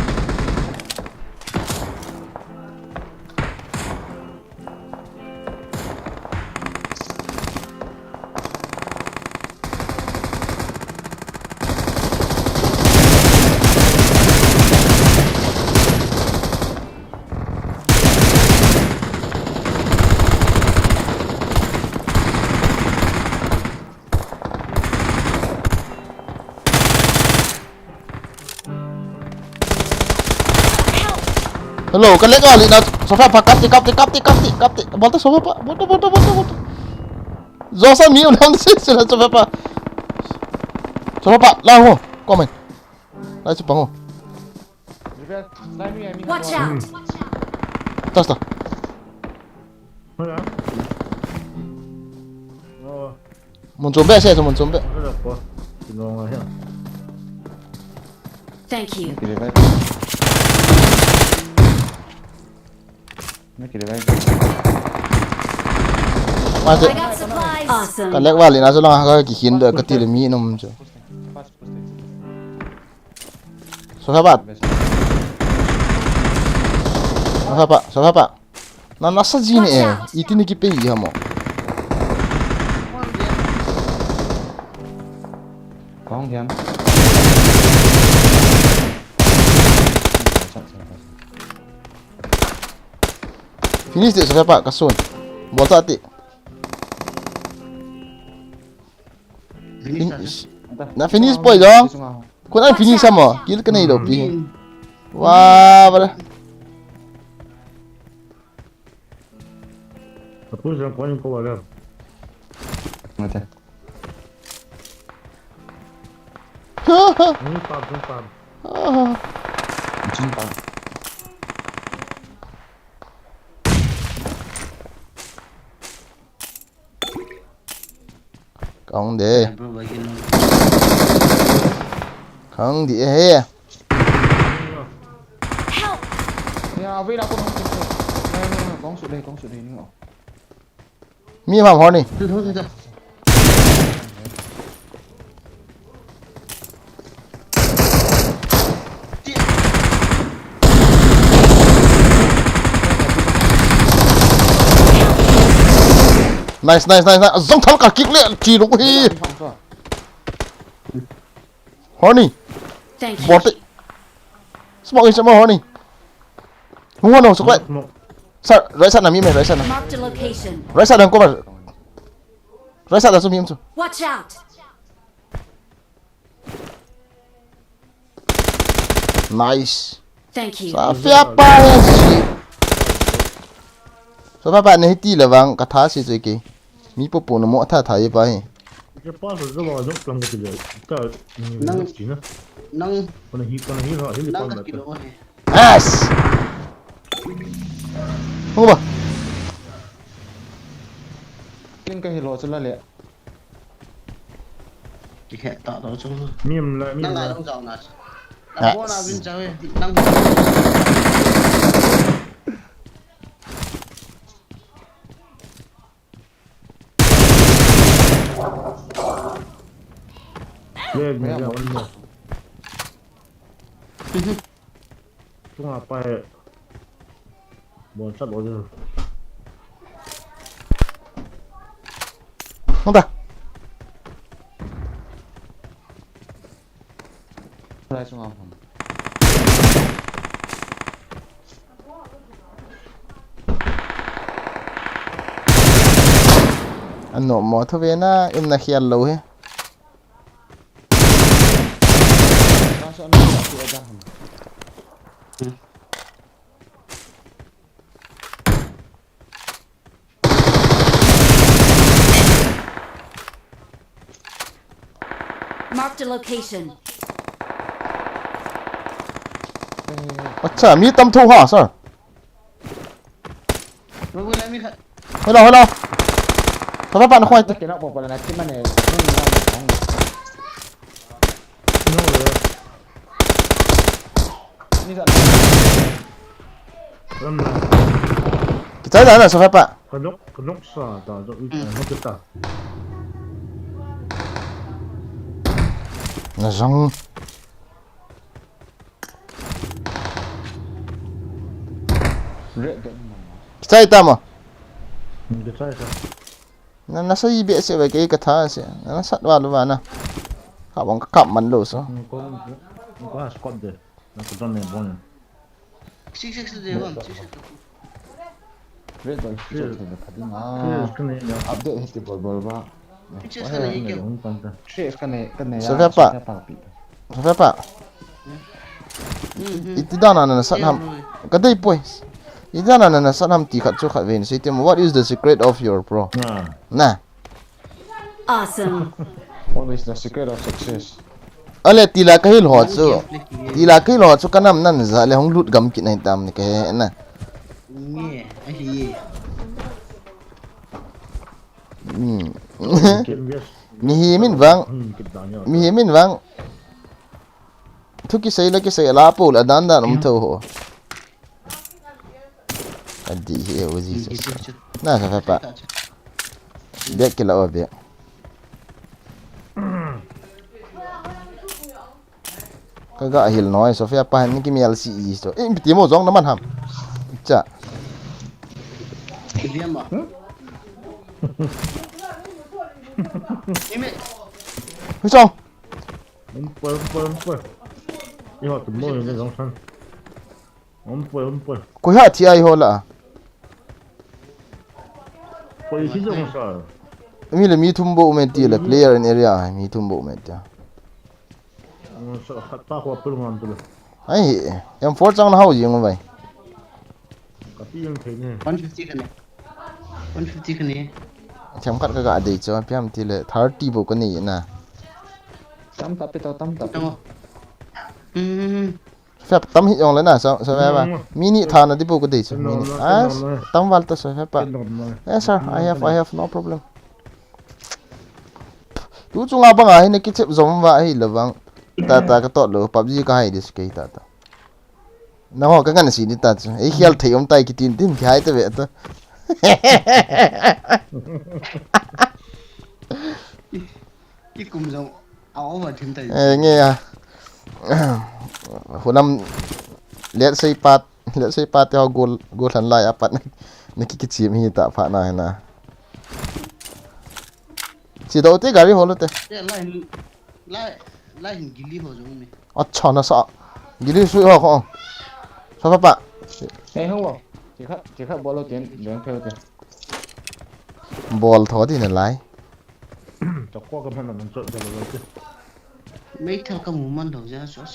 Hello, ka lek a li na, sofa pa, kap ti, kap ti, kap ti, kap ti, kap ti. Bol ta sofa pa, bol ta, bol ta, bol ta, bol ta. Josa mi unang si, si na sofa pa. Sofa pa, la ho, komen. La si pa ho. Watch out! Tas ta. Hola. Oh. Mun chom be se, mun chom be. Hola po. Sinong a ya. Thank you. Naki revive. Naki revive. Ma se. I got supplies. Awesome. Ka lek vale na so lang ka kikhin do ka ti le mi nom chu. Posting, posting. Sofa pa. Sofa pa, sofa pa. Na nasa ji ni e. Watch out. Iti ni kipe hi hamo. Kong diam. Finish de sofa pa, kasun. Bol ta ti. Finish. Na finish poi jo. Kun an finish mo. Kill ka nei lou pi. Wa, bala. Apu jang kon ko wala. Mate. Ni pa, ni pa. Jin pa. Kong de. Kong de he. Help! Ya, wait, ako nung. Kong su de, kong su de ni. Mi mam ho ni. Nice, nice, nice, nice. Zong thal ka kick le, chi lo hi. Horny. Thank you. Bote. Smoke in, smoke, Horny. Hung on, smoke. Sir, right side na mi me, right side na. Marked a location. Right side na cover. Right side na su mi su. Watch out. Nice. Thank you. Safia pa he si. Safia pa ne hiti le vang ka tha si chu ke. Mi popo na mo tha tha ye pa he. Ke pa so zo ba zo plang ko ti le. Ka ni Nang- na. Nang- Ko na hi, ko na hi ha, hi le Nang pang ka ba. Kilo he. Yes! Hung ba? Kin ka hi lo chu la le. Ti khe ta lo chu. Mi am la, mi am la. Nang la dong jao na. Ah. Nang bo na bin jao e. Nang. Leg ni la mo. Tunga pa he. Bon sat lo. Hung ta. Lai sunga phone. Ano mo thu ve na, um na khial lo he. Marked a location. Acha, mi tam tho ha, sir. Hello, hello. Sir, pa na khoi. Kichai da na, sir, pa. Ka nok, ka nok sa ta, ta, i, hmm, nok ta. Na jong. Kichai ta mo. Hmm, kichai sa. Na, na sa i be se ba ke ka tha se. Na, na sat wa lo wa na. Ka bang ka kap man lo so. Hmm, ko, ko ha squad de. Na ko don ne bon. Six six de bang, six six. Red ball, six six de pha ding a. Six six ka nei na. Update hi ti bol bol ba. Six six ka nei ke. Six six ka nei, ka nei. Sir, ya, pa. Sir, pa pi. Sir, pa. Mhm. Iti dan a na sat ham. Ka dei poi. Iti dan a na sat ham ti khat chu khat ve ni sei te mo. What is the secret of your pro? Na. Na. Awesome. What is the secret of success? Ale tila ka hil ho chu. Tila ka hil ho chu ka nam nan ja le hung lut gam kit nai tam ni ka he na. Nge, a hi. Hmm. Mihem in vang. Hmm, kit dan ya. Mihem in vang. Thu kisei le kisei la po la dan dan um tho ho. Adi hi e Uzi. Hmm, Jesus. Kiti chu. Na sa pa. Kiti chu. Bek kila o bek. Ka ga hil noi, Sofia pa ni ki mial si i so. Eh, piti mo jong na man ham. Cha. Kiti ma. Ime. Hui chong. Umpa, umpa, umpa. Iho tu mo ni jong san. Umpa, umpa. Koi ha thi ai ho la. Koi thi jong sa. Mi le mi thum bou um e ti le, player in area, mi thum bou um e ti. Sa khat pa ko pul ngam tu le. Ai, M four chang na hau jing vai. Ka pi jong thei ne. One fifty ka ne. One fifty ka ne. Themkhat ka ga dei chu, piam ti le thirty bou ka nei na. Tam ta pe ta, tam ta pe. Tam. Hmm. Fep tam hi jong le na, so, so, ba. Hmm. Mini tha na di bou ka dei chu, mini. As, tam val ta so, fep pa. Eh, sir, I have, I have no problem. Tu chunga banga hi na kichep jom va hi le vang. Ta, ta ka tot lo, PUBG ka hai dis ke ta ta. Na ho ka ngan si ni ta chu. Ei khial thei um tai kitin tin ki hai ta ve ta. Ki kum jong a over thim tai. Eh, nge a. Hunam, let's say pat, let's say pat te ho gol, gol han lai a pat. Na ki kichim hi ta pha na na. Chi do te gari holo te. Te lai, lai, lai hin gili ho jong me. Acha na sa. Gili su ho ko. Sa pa pa. Ei ho. Chi kha, chi kha bol lo ten, deng pheu te. Bol tho di na lai. Chakwa ka man man chot jalo te. Mei thal ka mu man lo ja sos.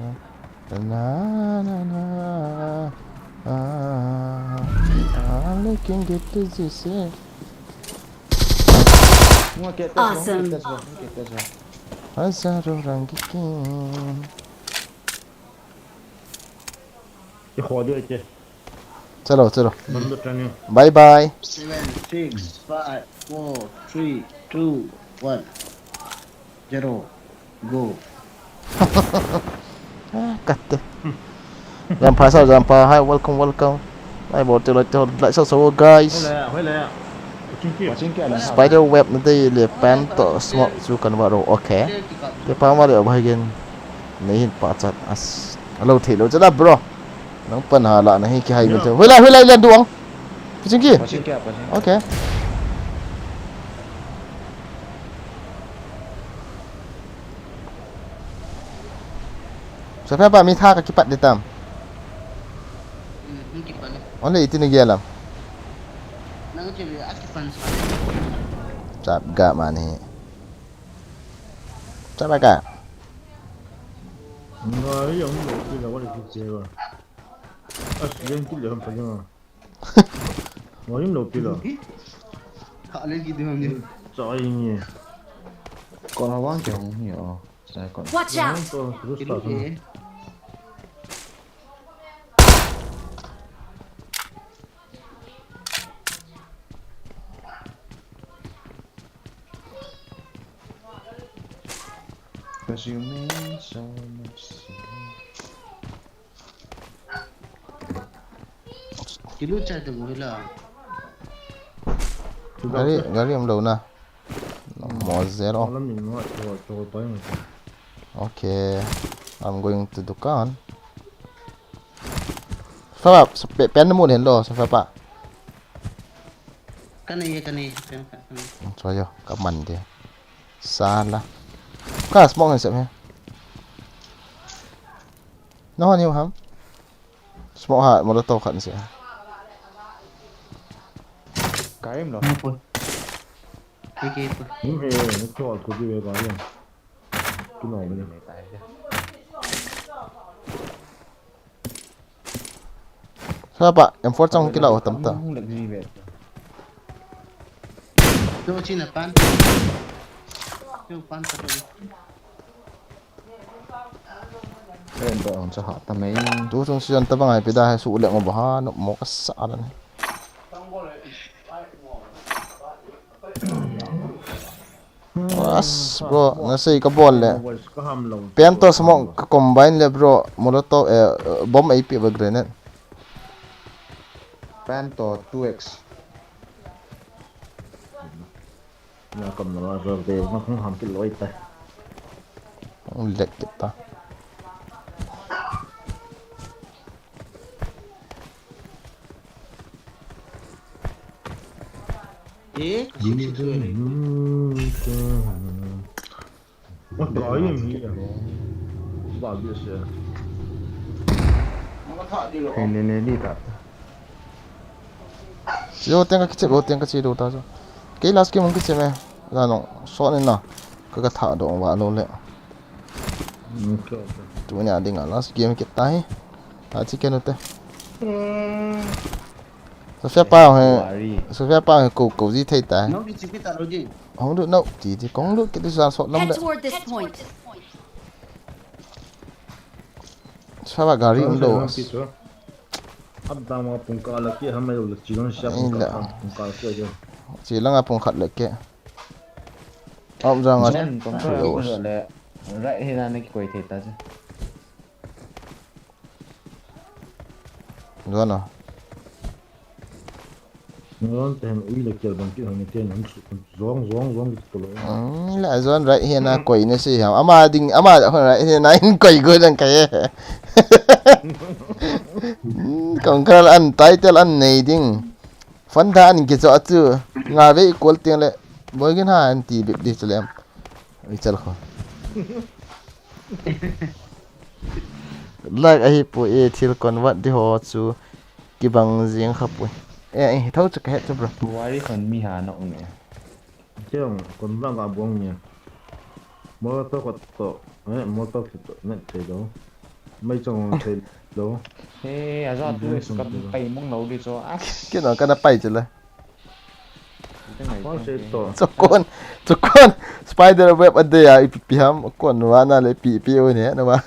Na, na, na, na. Ah, ah, लेकिन गिट्टी जिसे Awesome. हजारों रंग की. Ikho diu ahi. Chalo, chalo. Bye bye. Seven, six, five, four, three, two, one, zero, go. Ah, kate. Jampa sao, Jampa. Hi, welcome, welcome. Ai, bol te loi te, like sao sao, guys. Hoilai a, hoilai a. Watching kit. Spider web na dei le pan to smoke chu kan va ro. Okay. Te pa ma le ba gen. Nei hin pa chat as. Alo thei lo chala, bro. Nang pan ha la na hi ki hai min te. Hoilai, hoilai le duang. Watching kit. Watching kit, watching kit. Okay. Sofia pa mi tha ka kipat de tam. Hmm, kipat le. Only iti ni gelam. Nang che le akipan sa le. Chap ga man hi. Chap ga. Ngai, ang lo ki la wa ki che wa. As yen ki le ham pa yen. Ngai, ang lo ki la. Ka le ki de ham ni. Chai ni. Ko la wang ke hong hi o. Watch out! Cause you mean so much to me. Kilu chai tu mo hila. Gari, gari um lo na. Mo zero. Malam ni mo, cho, cho, cho, cho. Okay, I'm going to dukan. Fap, pe, pen mo den lo, sa fap. Ka nei, ka nei, pen, ka nei. Cho yo, ka man de. Sala. Ka smoke ni se me. No, ni ham. Smoke ha, molotov khat ni se. Karim lo. Mo po. Ke, ke po. Ni he, ni cho ko di ve ba yo. Kino ni. Sa pa, M four chang kila o tam ta. Hung lek ni ve. Tu chi na pan. Tu pan ta. Ren ba ang cha ha ta mai. Tu chung si an ta bang ai pi da hai su lek mo ba ha, no mo ka sa la ni. As, bro, na sei ka bol le. Pen to smoke ka combine le, bro. Molotov, eh, bomb A P ba grenade. Pen to two X. Na kam na la ba be na hung ham ki loi ta. Lek kita. Eh, six six. Oi, ka yim hi ya. Ba bi se. Hey, le, le, li ta. Yo, tenga kiche, yo, tenga kiche do ta so. Ke last game kiche me. La no, so ni na. Ka ka tha do wa lo le. Okay, okay. Tunia dinga last game kit tai. Ta chi kenu te. Sofia pa he. Sofia pa he ko ko ji thei tai. No, di chi kit ta lo ji. Hong lut no, ti ti kong lut kit sa so lam le. Head toward this point. Sofia gari um do. Ap dang ma pung ka la ki ha mai lo le chi long sha pung ka, pung ka ko jo. Chi langa pung khat le ke. Up jang a. Zone control a kon le. Right hi na na kikoi thei ta chu. Zone a. Zone te han ui le kel bang ki han ni ten han zong zong zong ki to lo. Hmm, la zone right hi na koi na si ham. Ama ding, ama right hi na in koi go dang kai. Hmm, kong kal an title an nei ding. Fun da an ki cho chu. Nga ve kol ting le. Boi gin ha an ti bip di chu lem. Ui chal kho. Like ahi pu e thil convert di ho chu kibang jing kha pu. E, e, tho chu ka het chu bro. Wari kon mi ha nok ne. Chong kon bang ka bong ni. Molotov ko to, eh, molotov to, ne che do. Mai chong che do. He, a za tu kam pai mong lo di cho. Ah. Kino kana pai chu la. Chukon, chukon. Spider web a dia ipi pi ham, kon wa na le pi pi o ne, na wa.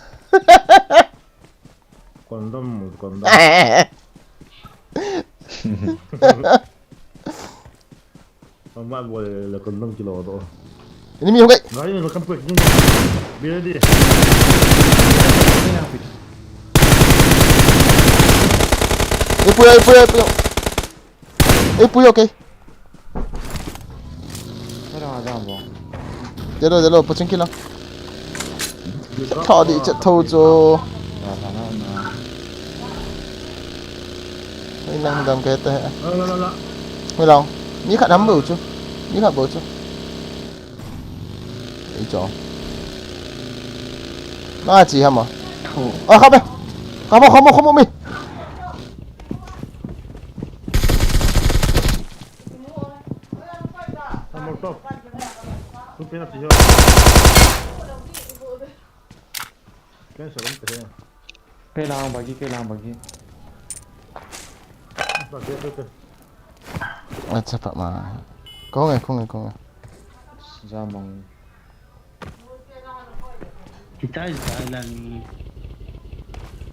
Condom, condom. Mama boy le condom kilo do. Ini mi ho kai. Gari ni kam pek ni. Be ready. Ipu, ipu, ipu. Ei, pui, okay. Ada ada mo. Jalo, jalo, paching kilo. Chat tho di, chat tho jo. Ei, nang dam ke te. La la la la. Ei, long. Mi khat ham bu chu. Mi khat bu chu. Ei, jo. Na chi ham a. Ah, khape. Khape, khape, khape mi. Molotov. Tu pina tiyo. Kaya sa kong tayo. Kailangan bagi, kailangan bagi. Bagi, bagi. Acha pa ma. Kong e, kong e, kong e. Jamong.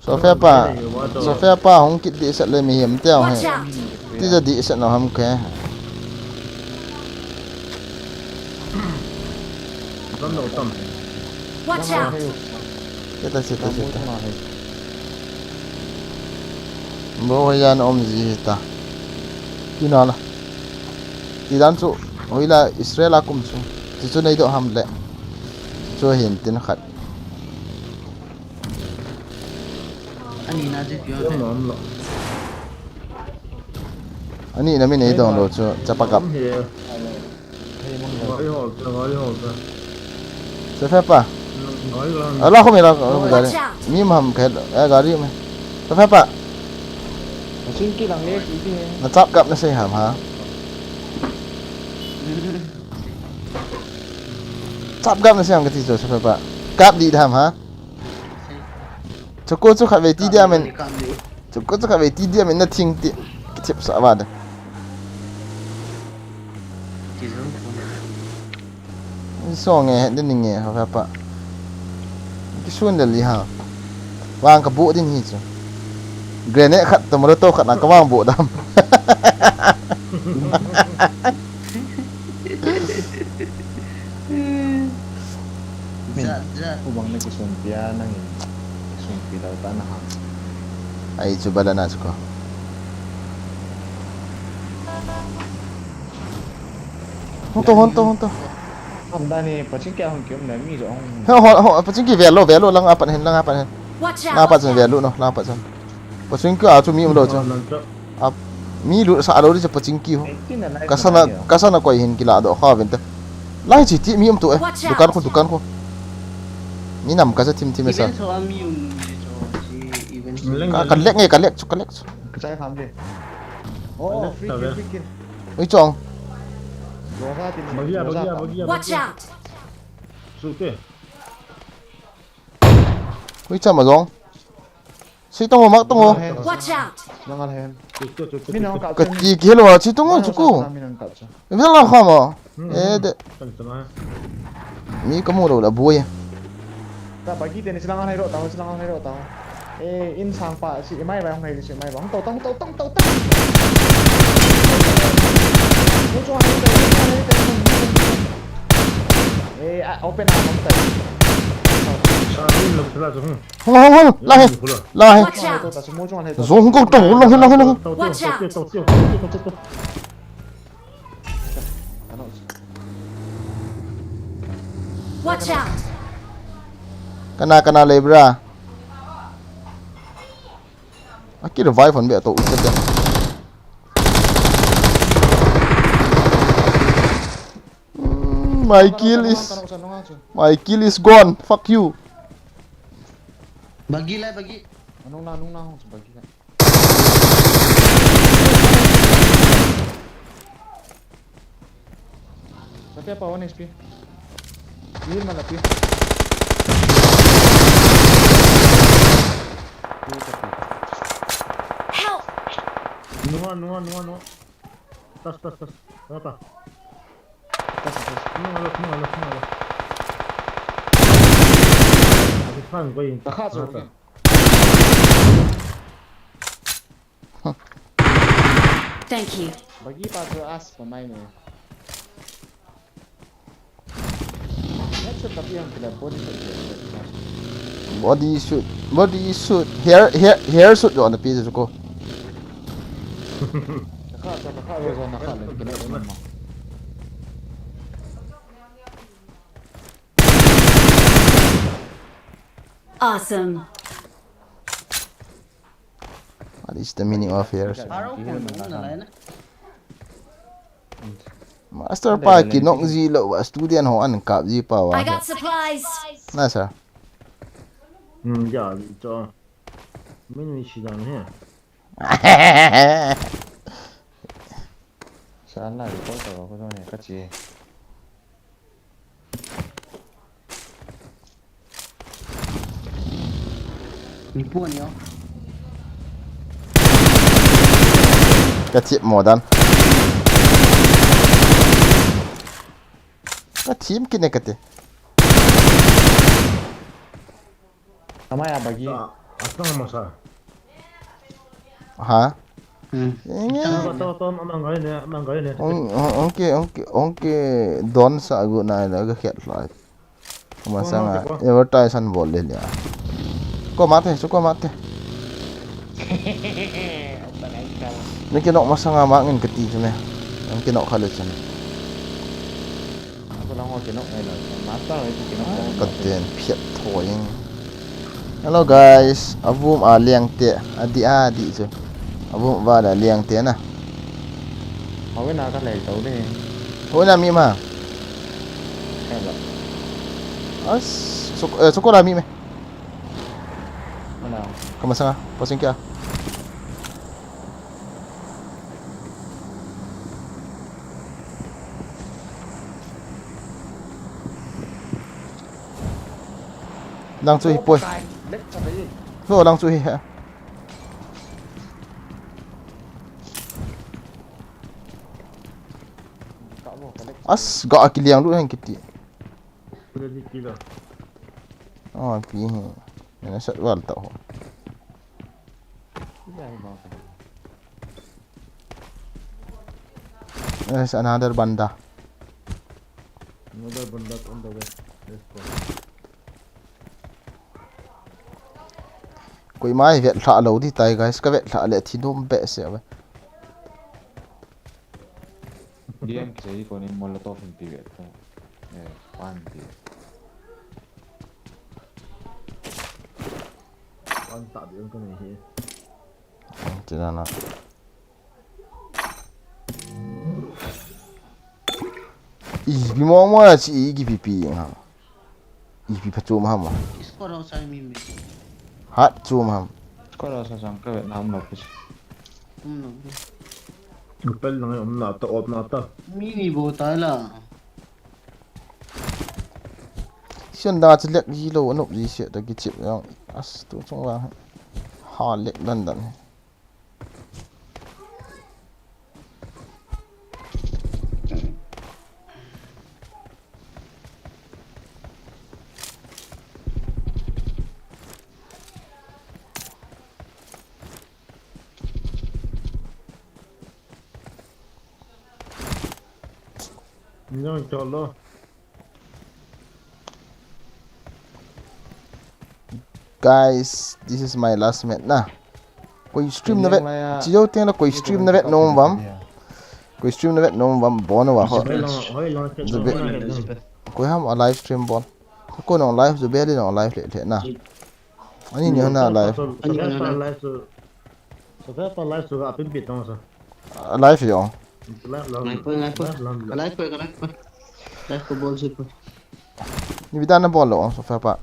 Sophia pa, Sophia pa hung kit di set le mi hiam teo he. Ti ja di set no ham ke. Watch out! Seta, seta, seta. Bo hoiya na om ji ta. Ti na la. Ti dan chu hoila Israel a kum chu. Ti chu nei do ham le. Chu hin tin khat. Ani na je pio. Ani na mi nei dong lo chu chapa kap. Safepa. Ala ko mi la ko gari. Mi maham khe gari me. Safepa. Na chap kap na sei ham ha. Chap kap na sei ham kati chu Safepa. Kap di ham ha. Choko chu khat vei ti dia men. Choko chu khat vei ti dia men na thing ti. Kichep sa va de. So nge he de ni nge ha pa. Kisun de li ha. Wang ka bu din hi chu. Grenade khat to molotov khat na ka wang bu dam. Min, ja, ja. Ubang na kisunpia nangin kisunpi lou ta na ham. Ai chu bala na chu ko. Hon to, hon to, hon to. Ham dani paching kya hon kium na mi jo hon. Ho, ho, ho, paching ki velo, velo lang apan hin, lang apan hin. Watch out! Lang apan hin velo no, lang apan hin. Paching kya chu mi um lou chu. Ap, mi lut sa lou di cha paching ki ho. Kasana, kasana koi hin kila do kha vente. Lai chi ti mi um tu e. Dukan ko, dukan ko. Mi nam kasa thim thim e sa. Ka, ka lek nge, ka lek chu, ka lek chu. Kachai kham de. Oh, free kill, free kill. Oi chong. Bagia, bagia, bagia. Watch out. Sute. Oi chama jong. Si tong o, mak tong o. Watch out! Langal hen. Ka ti ki lo, si tong o, chuku. Vela khama. Eh, de. Mi kamu lo la boy. Ta bagi teni silang hai ro tao, silang hai ro tao. Eh, in sang pa si mai ba hong hai si mai ba. Hong tao, tao, tao, tao, tao, tao. Mu chu hai tao, hai tao. Open a, open a. Hung hung hung. La he. La he. Watch out! Zong hung kong tong. Long he long he long he. Watch out! Watch out! Kana kana le bra. Aki revive hon be to. Mm, my kill is my kill is gone. Fuck you. Bagi lai bagi. Anung na, anung na, hung bagi. Tapi apa one H P? Heal mana pi? Help! Nua nua nua nua. Tas tas tas. Apa? Nua lo nua lo nua lo. Aku sang kau ini. Takat so. Apa? Thank you. Bagi pa tu as pemain ni. Headshot tapi yang kena body shot dia. Body shoot, body shoot, hair hair hair shoot jo na pi ko. Takat takat takat takat kena kena. Awesome. What is the meaning of here? Arrow ko na lai na. Master pa kinok ji lo wa student ho an kap ji pa wa. I got supplies. Na sa. Hmm, ya, cho. Min mi shi dan he. Sa na ko ko ko ne ka chi. Ni puan yo. Ka chip mo dan. Ka chip kine kate. Amaya bagi. Asang masa. Ha? Hmm. Enge. Tama tama tama amang gari ne, amang gari ne. Ong ong ke ong ke ong ke don sa gu na la ga khet lai. Kuma sanga advertise an bol le lia. Ko mate, su ko mate. Ni kinok masanga ma ngin kati chune. Ang kinok khale chune. Ako lang ako kinok ngayon. Mata ako kinok. Katen phiat thoing. Hello guys, avum a liang te, adi adi chu. Avum va la liang te na. Ako na ka lai tau de. Ho na mi ma. Kaya. As, suk eh, sukora mi me. Mana? Kamasanga, pasing kya. Lang chu hi poi. Lek sa tayo. No, lang chu hi ha. Kamo ka lek. As, ga kiliang lu hen kiti. Ready kilo. Oh, pi hi. Nana sat wal ta ho. Iya, iya, mga ka. There's another banda. Another banda on the way. Let's go. Koima hi vet lha lo di tai guys, ka vet lha le thi nom behseh ve. D M kisei ko ni Molotov in pi vet ko. Eh, pan pi. One tap yung kami hi. Tina na. Ih, bi mo mo na chi ih, ki pi pi ha. Ih, pi pa chu ma ma. Score ho sai mi mi. Hat chu ma. Ko la sa sang ka vet na mo pi. Um no. Pel lang yung na to op na to. Mi ni bo tai la. Sian da chi lek ji lo, anop ji se ta ki chip yang. As tu chung wa. Ha lek dan dan. Nang cholo. Guys, this is my last match na. Koi stream na vet. Chijou teng la koi stream na vet nom vam. Koi stream na vet nom vam bon wa ho. Koi ham a live stream bon. Ko nong live, Zubel nong live le le na. Ani ni na live. Ani na live. Sofia pa live su ga pin pi tong sa. Live yo. Live lo. Live po, live po. Live lo. Live po, live po. Live ko bol si po. Ni bida na bol lo, Sofia pa.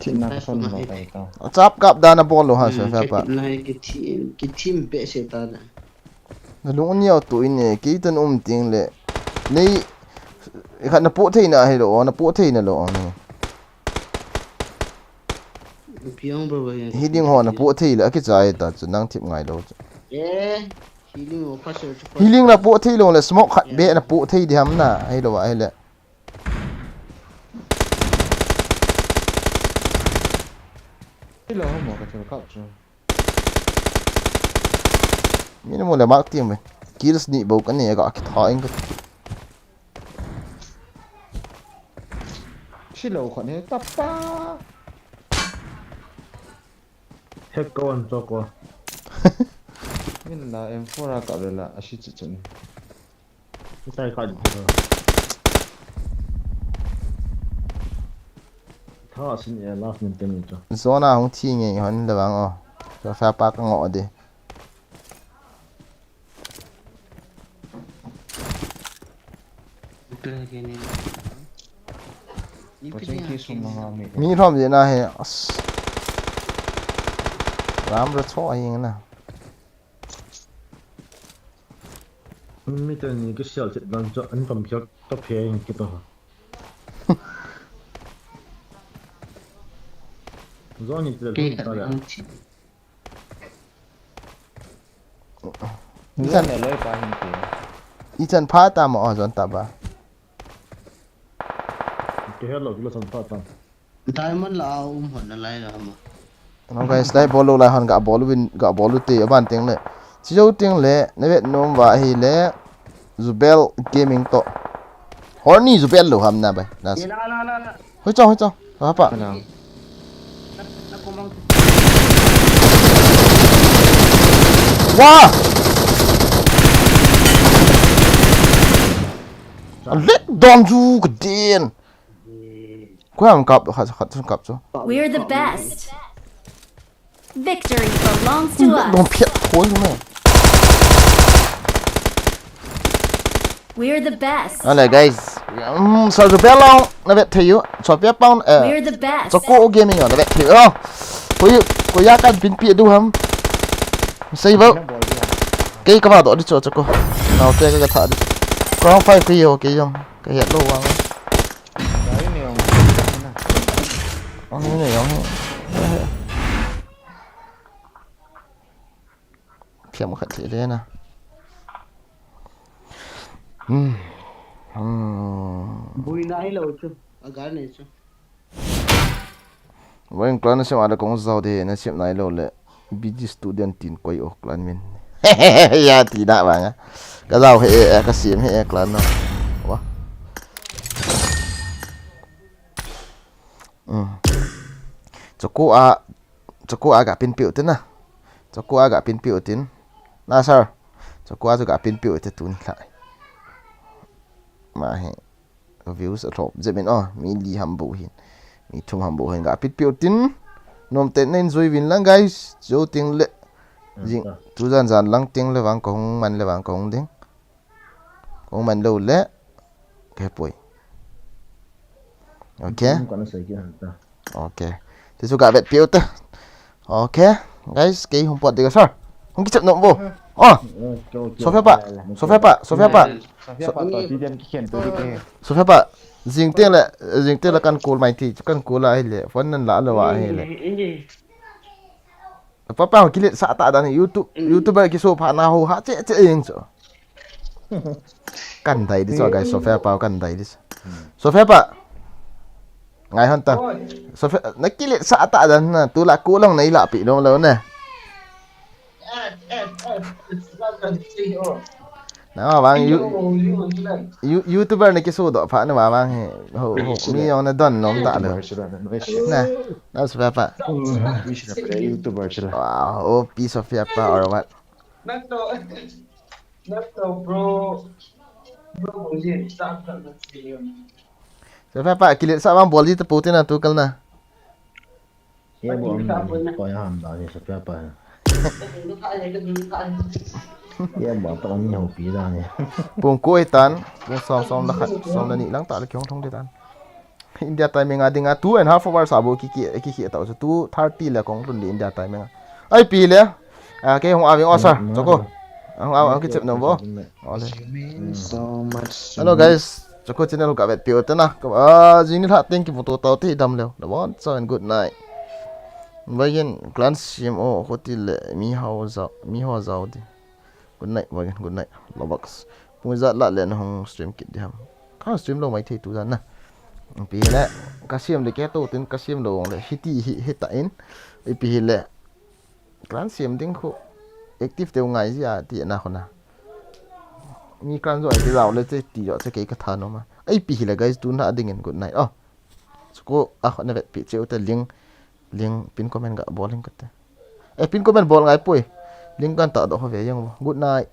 Thina ka son lo kai to. Chap kap da na bol lo ha, Sofia pa. Na ki team, ki team pe se ta na. Na lung ni auto in e, ki tun um ting le. Nei, e khat na po thei na hi lo, na po thei na lo ni. Piang bro, bro, ya. Healing ho na po thei le, akichai ta chu nang thip ngai lo chu. Eh, healing ho pa se chu. Healing na po thei lo le, smoke khat be na po thei di ham na, hi lo wa hi le. Hi lo mo ka chu ka chu. Mi na mo le mark team ve. Kills ni bo ka ni ga ki tha ing ka. Silo khat ni tapa. Hek ko an to ko. Min la M four a ka le la a shi chi chi ni. Sai ka ni. Tha sin e last min te ni to. Zona hung thi nge hon le bang o. To fa pa ka ngo de. Mi hrom je na he, as. Ram ra cho a ying na. Mi te ni ki sial chet dan cho an tam khiak ta phe ing ki to. Zoni te ta le. Ichan, ichan pha ta mo, oh, zon ta ba. Ke hello, kilo san pha ta. Diamond la um hon na lai la ma. No guys, lai bolu lai hon ga bolu win, ga bolu te, aban teng le. Chijou teng le, na vet nom va hi le, Zubel Gaming to. Horny Zubel lo ham na bai. Nas. Hoi chong, hoi chong. Apa? Wah! Let down ju kedin. Koi ang kap, khat, khat, kap chu. We're the best. Victory belongs to us. Dong phiat thoi me. We're the best. Ale guys. Um, sa ju belong na vet thei u. Cho pia pang, eh. We're the best. Cho ko game yo na vet thei u. Ko yu, ko ya kan pin pi du ham. Sei vo. Kei ka va do di cho cho ko. Nau te ka tha di. Ko fai ko yo ke yo. Ka ya lo wa. Ang ni ang. Phiam khat thei le na. Hmm. Hmm. Bui nai lo chu. A gar nei chu. Weng clan na sem a le kong zau de na sem nai lo le. B G student tin koi o clan min. Ya ti na banga. Ka zau he e, ka sem he e clan no. Wa. Hmm. Cho ko a, cho ko a ga pin piu tin na. Cho ko a ga pin piu tin. Na sir. Cho ko a cho ga pin piu te tun la. Ma he. Views a thlop. Jemin o, mi li ham bu hin. Mi thum ham bu hin ga pin piu tin. Nom te nen zui vin lang guys. Cho ting le. Jing. Tu zan zan lang ting le vang kong man le vang kong ding. Kong man lo le. Ke poi. Okay. Ka na sei ki han ta. Okay. Ti su ga vet piu ta. Okay. Guys, kei hung pot de ga sir. Hung ki chep no bo. Oh. Sofia pa. Sofia pa. Sofia pa. Sofia pa to ti dem ki khen to di ke. Sofia pa. Jing te le, jing te le kan call mai ti, kan call ai le. Phone nan la lo ai le. Papa kilet sa ta dan YouTube, YouTuber ki so pha na ho ha che che eng cho. Kan dai di cho guys, Sofia pa kan dai di. Sofia pa. Ngai hon ta. Sofia na kilet sa ta dan na tu la ko long nei la pi long lo ne. Na vang you, you, YouTuber na kisu do pha na vang he. Ho, ho, mi yong na don nom ta lo. Na, na su pa pa. YouTuber chila. Wow, oh, piece of paper or what? Not to, not to, bro. Bro, bro, yeah, stop, stop, stop, stop. Su pa pa, kilit sa vang bol ji ta pu tin na tu kal na. Ye bo am ko ya ham da ni sa pa pa. Ye bo pa ni ho pi da ni. Pung ko e tan, pung som som la khat, som la ni lang ta la ki hong thong de tan. India timing a ding a two and half hours a bo ki ki ki ki ta so two thirty la kong lhun de India timing a. Ai pi le. A ke hong a ving o sir. Choko. Hong a ki chep no bo. Ole. Hello guys, Choko channel ka vet piu tena. Ka a jing ni lha teng ki photo tau te dam leo. Na bon so and good night. Baigin clan sim o khoti le mi hao zau, mi ho zau di. Good night, baigin good night. Lobaks. Pung za la le na hong stream kit di ham. Ka stream lo mai thei tu za na. Pi le ka sim le ke to tin ka sim lo le hiti hi hita in. Ipi hi le clan sim ding khu active teu ngai ji a ti na khu na. Mi clan jo ai ti lau le che ti jo che kei ka tha no ma. Ai pi hi le guys tu na ding in good night. Oh. Choko a khu na vet pi cheu te link, link pin comment ga bol link ka te. E pin comment bol ngai poi. Link kan ta do ho ve yang bo. Good night.